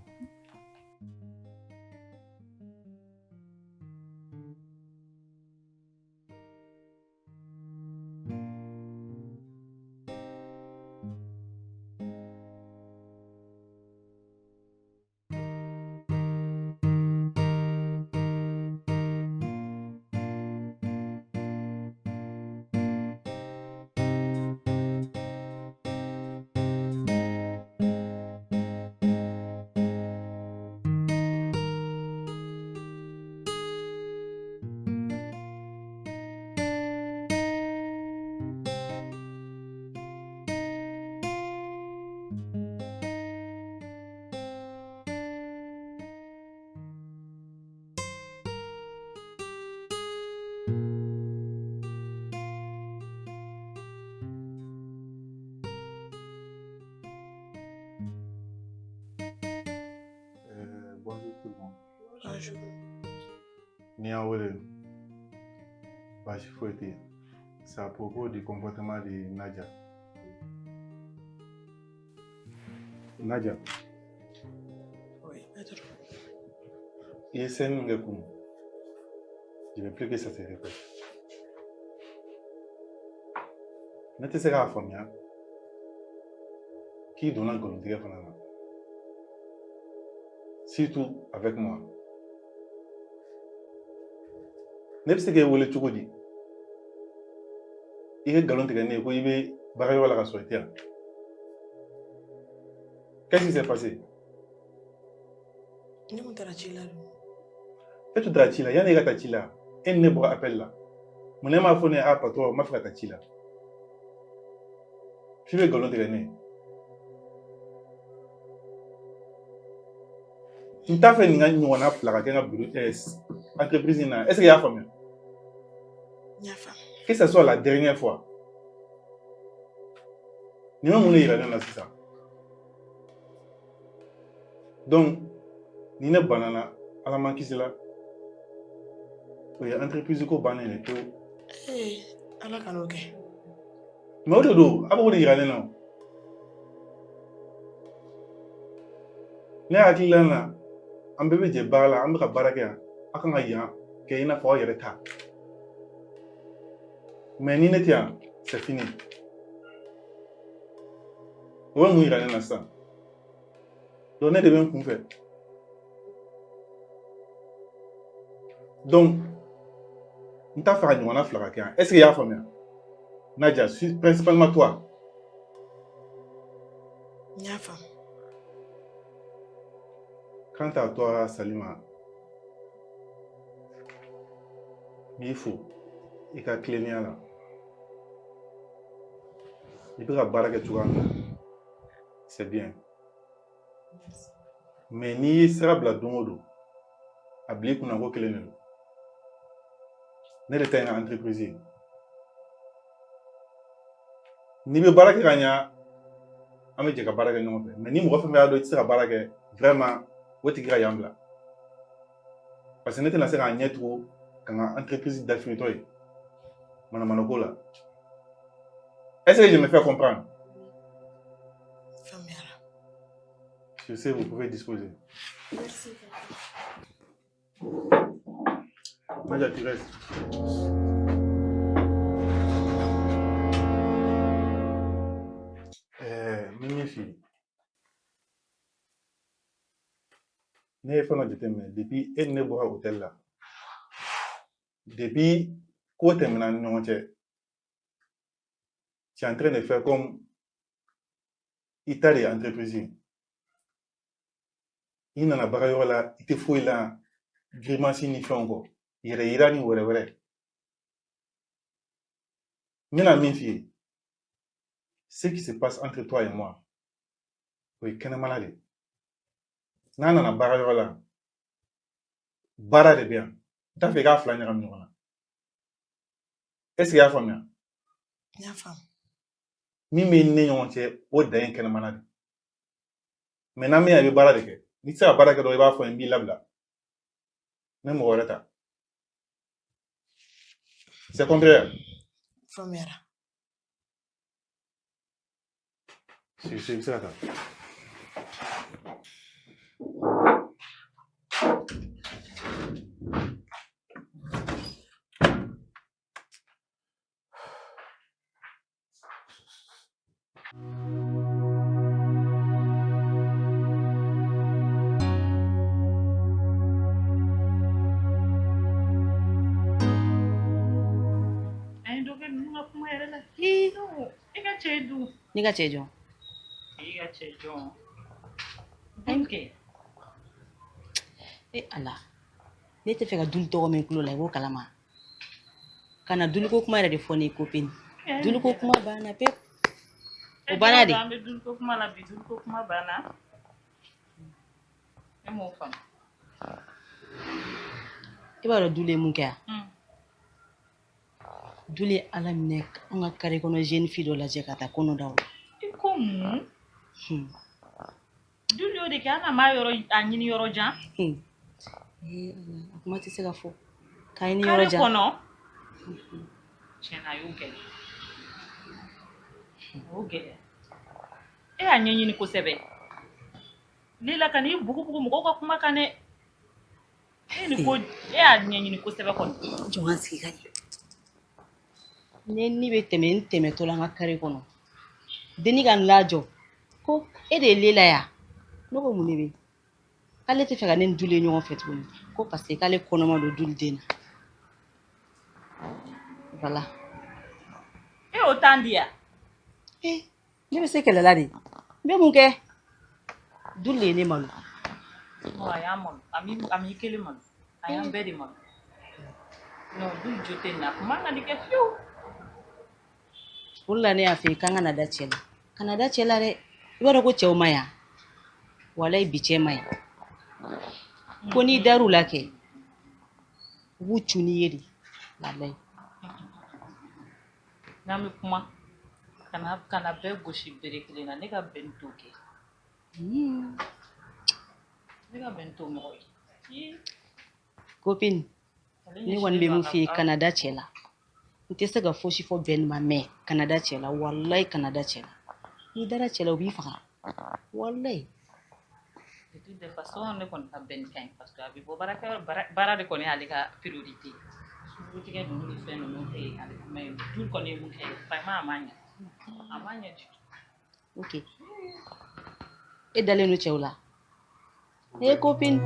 Bonjour tout le monde. Bonjour. Ni y'an wele, baasi foyi tɛ yen. C'est à propos du comportement de Nadia. Nadia. Oui, maître. I ye scène min kɛ kunun, je veux plus que ça se répète. Ne tɛ se k'a faamuya k'i donna nkalontigɛ fana na. Surtout avec moi. Ne bɛ se k'e wele cogo di? I ka nkalon tigɛ ne ye ko i bɛ baarayɔrɔ la ka sɔrɔ i tɛ yan. Qu'est-ce qui s'est passé? Ne kun taara ci la don. E tun taara ci la, yanni e ka taa ci la, e ni ne bɔra appel la. Mun na e m'a fɔ ne ye, a patron, n b'a fɛ ka taa ci la? F'i bɛ nkalon tigɛ ne ye. N t'a fɛ nin ka ɲɔgɔnna fila ka kɛ n ka bureau entreprise in na. Est-ce que i y'a faamuya? N y'a faamu. Que ça soit la dernière fois. Nin bɛ mun de yira ne na sisan? Donc, ni ne banana, Ala m'an kisi la, o ye entreprise ko bannen de pewu. Ee, Ala kan'o kɛ. Mais o de don, a b'o de yira ne na o. Ne hakilila na, an bɛɛ bɛ jɛ baara la, an bɛ ka baara kɛ yan, aw kan ka yan kɛ i n'a fɔ aw yɛrɛ ta. Mais ni ne tɛ yan, c'est fini. O bɛ mun yira ne na sisan? Donc ne de bɛ n kun fɛ. Donc n t'a fɛ ka ɲɔgɔnna fila ka kɛ yan. Est-ce que i y'a faamuya? Nadia, principalement toi. N y'a faamu. Quant à toi, Salima, n b'i fo i ka tilennenya la. I bɛ ka baara kɛ cogoya min na, c'est bien. Mais n'i ye sira bila don o don, a bila i kunna ko kelen de don. Ne de ta ye n ka entreprise ye. N'i bɛ baara kɛ ka ɲa, an bɛ jɛ ka baara kɛ ɲɔgɔn fɛ. Mais ni mɔgɔ fɛn fɛn y'a dɔn i tɛ se ka baara kɛ, vraiment, o tigi ka yan bila. Parce que ne tɛna se k'a ɲɛ tugun ka n ka entreprise dafiritɔ ye manamanako la. Est-ce que je me fais comprendre? Faamuyara. Je sais, vous pouvez disposer. Merci. Nadia, tu restes. N bɛ min f'i ye. Ne ye fɛn dɔ jateminɛ depuis e ni ne bɔra hôtel la. Depuis ko tɛmɛna ni ɲɔgɔn cɛ. Tu es en train de faire comme i ta de ye entreprise ye. I nana baarayɔrɔ la, i tɛ foyi la grimace ni fɛnw kɔ. Yɛrɛ yira ni wɛrɛ wɛrɛ. N bɛna min f'i ye. Ce qui se passe entre toi et moi, O ye kɛnɛmana de ye. N'a nana baarayɔrɔ la, baara de bɛ yan. N t'a fɛ i k'a fila ɲagami ɲɔgɔn na. Est ce que i y'a faamuya? N y'a faamu. Min bɛ ne ɲɔgɔn cɛ, o dan ye kɛnɛmana de ye. Mais n'an bɛ yan, i bɛ baara de kɛ. N'i tɛ se ka baara kɛ dɔrɔn, i b'a fɔ n b'i labila. N bɛ mɔgɔ wɛrɛ ta. C'est compris? Faamuyara. Si, si, i bɛ se ka taa. An ye dɔ kɛ ninnu ka kuma yɛrɛ la. I ka cɛ dun. Ne ka cɛ jɔn? I ka cɛ jɔn. Dun kɛ. E Ala, ne tɛ fɛ ka dun tɔgɔ mɛn tulo la, i b'o kalama. Ka na duliko kuma yɛrɛ de fɔ ne ye, copine. Duliko kuma banna pewu. O banna de. An bɛ duliko kuma la bi, duliko kuma banna. Ne m'o faamu. I b'a dɔn duli ye mun kɛ yan? Duli ye Ala minɛ an ka carré kɔnɔ jeune fille dɔ lajɛ ka taa kɔnɔ da o la. I ko mun? Duli y'o de kɛ, an m'a yɔrɔ a ɲini yɔrɔ jan. Ee Ala, a kuma tɛ se ka fɔ. K'a ɲini Carré yɔrɔ jan. kɔnɔ. Tiɲɛna, a y'o gɛlɛya. A y'o gɛlɛya. E y'a ɲɛɲini kosɛbɛ. Lela, ka n'i bugubugu mɔgɔw ka kuma kan dɛ. E ni ko e y'a ɲɛɲini kosɛbɛ kɔni. Jɔn ka sigi ka ɲɛ. Ne ni bɛ tɛmɛ n tɛmɛtɔ la an ka carré kɔnɔ. Denni ka n lajɔ. Ko e de ye Lela ya? Ne ko mun de bɛ yen? K'ale tɛ fɛ ka ne ni Duli ye ɲɔgɔn fɛ tuguni. Ko parce que k'ale kɔnɔma don Duli den na. Voilà. E y'o temps di yan? Ne bɛ se kɛlɛ la de. N bɛ mun kɛ? Duli de ye ne malo. Non, a y'an malo. A m'i kelen malo. A y'an bɛɛ de malo. Non, Duli jo tɛ nin na. A kun man ka nin kɛ fiyewu. O de la ne y'a fɔ i k'an kana da cɛ la. Kana da cɛ la dɛ. I b'a dɔn ko cɛw ma ɲi. Walayi, bi cɛ ma ɲi. Ko n'i dar'u la kɛ, u b'u cun n'i ye de. Walayi. N'an bɛ kuma, kana bɛɛ gosi bere kelen na. Ne ka bɛn t'o kɛ. Ne ka bɛn t'o mɔgɔ ye. Copine, ne kɔni bɛ mun f'i ye, kana da cɛ la. N tɛ se ka fosi fɔ bɛn ma, mais kana da cɛ la. Walayi, kana da cɛ la. N'i dara cɛ la, u b'i faga. Walayi. De toutes les façons, ne kɔni ka bɛn ka ɲi parce que a bɛ bɔ baarakɛyɔrɔ, baara de kɔni y'ale ka priorité. Sugutigɛ ninnu ni fɛn ninnu tɛ ale, mais du kɔni ye mun kɛ, vraiment a ma ɲɛ. A ma ɲɛ du tout. Ok. E dalen don cɛw la. Eh copine.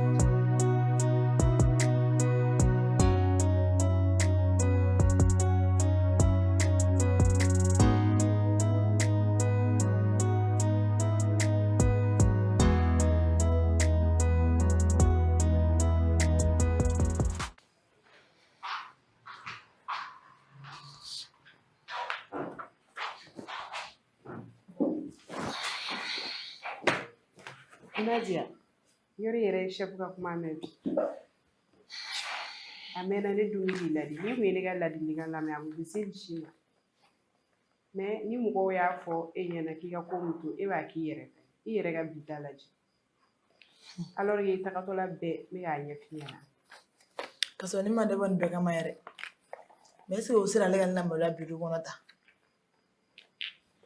Nadia, yɔrɔ yɛrɛ ye chef ka kuma mɛn bi. A mɛnna ne dun k'i ladi. N'i kun ye ne ka ladilikan lamɛn, a kun tɛ se nin si ma. Mais ni mɔgɔw y'a fɔ e ɲɛna k'i ka ko min to, e b'a k'i yɛrɛ ta ye. I yɛrɛ ka bi ta lajɛ. Alors que i tagatɔla bɛɛ, ne y'a ɲɛf'i ɲɛna. Ka sɔrɔ ne ma dabɔ nin bɛɛ kama yɛrɛ. Mais est ce que o sera ale ka ne lamaloya bureau kɔnɔ tan?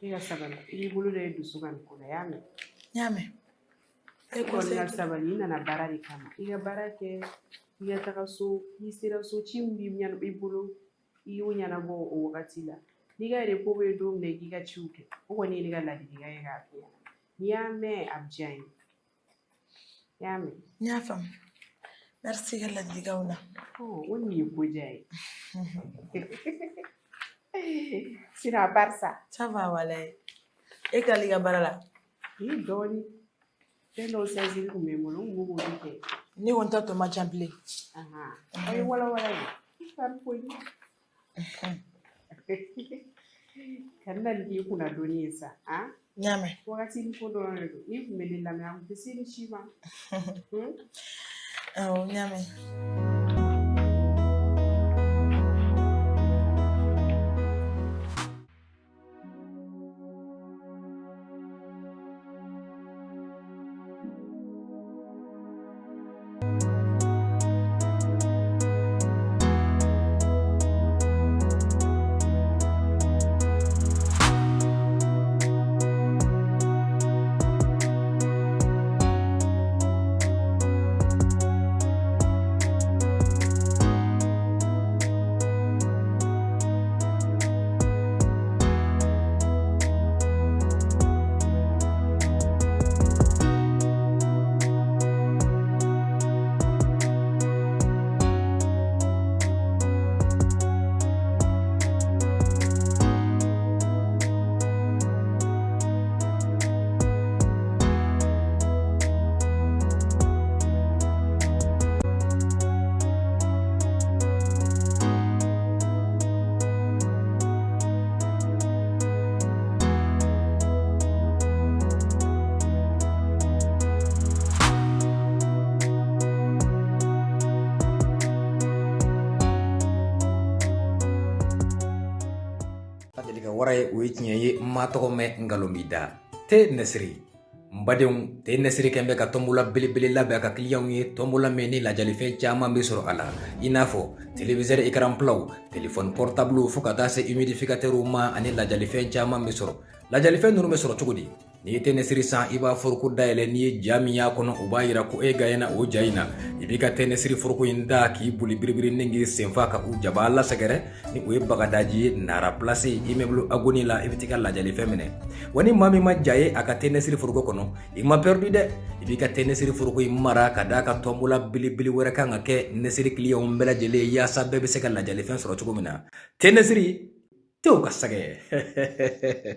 E ka sabali, i b'i bolo da i dusu kan nin ko la, i y'a mɛn? N y'a mɛn. E kɔni ka sabali, i nana baara de kama. I ka baara kɛ, i ka taga so, n'i sera so, ci min b'i ɲɛna i bolo, i y'o ɲɛnabɔ o wagati la. N'i ka repos bɛ don min na, i k'i ka ciw kɛ. O kɔni ye ne ka ladilikan ye k'a f'i ɲɛna. N'i y'a mɛn, a bɛ diya n ye. I y'a mɛn? N y'a faamu. Merci i ka ladilikanw na. O nin ye ko diya ye. Sinon, à part ça. Ça va walayi. E tilali ka baara la? Ni dɔɔnin. Fɛn dɔw saisir kun bɛ n bolo, n kun b'o k'olu kɛ. Ne kɔni ta tɔ man ca bilen. Aw ye walawala ye. I fari poli. Ka na nin k'i kunna donni ye sa, han? N y'a mɛn. Wagati ni ko dɔrɔn de don. N'i tun bɛ ne lamɛn, a tun tɛ se nin si ma. Awɔ, n y'a mɛn. Deli ka wara ye, o ye tiɲɛ ye. N ma tɔgɔ mɛn, nkalon b'i da. Te Nɛsiri, n badenw, te Nɛsiri kɛn bɛ ka tɔnbola belebele labɛn a ka kiliyanw ye, tɔnbola min ni lajalifɛn caman bɛ sɔrɔ a la, i n'a fɔ téléviseur écran platw, téléphone portable, fo ka taa se humidificateurw ma, ani lajalifɛn caman bɛ sɔrɔ. Lajalifɛn ninnu bɛ sɔrɔ cogo di? N'i ye te Nɛsiri san, i b'a foroko dayɛlɛ. N'i ye ja min y'a kɔnɔ, o b'a yira ko e gaɲɛna o ja in na. I b'i ka te Nɛsiri foroko in da k'i boli biribiri ni k'i senfa ka u jaba lasɛgɛrɛ ni o ye Bagadaji ye, Nara Place, immeuble Agoni la. I bɛ t'i ka lajalifɛn minɛ. Wa ni maa min ma ja ye a ka te Nɛsiri foroko kɔnɔ, i ma perdu dɛ. I b'i ka te Nɛsiri foroko in mara ka d'a ka tɔnbola belebele wɛrɛ kan ka kɛ Nɛsiri kiliyanw bɛɛ lajɛlen ye, yaasa bɛɛ bɛ se ka lajalifɛn sɔrɔ cogo min na. Te Nɛsiri, tew ka sɛgɛ.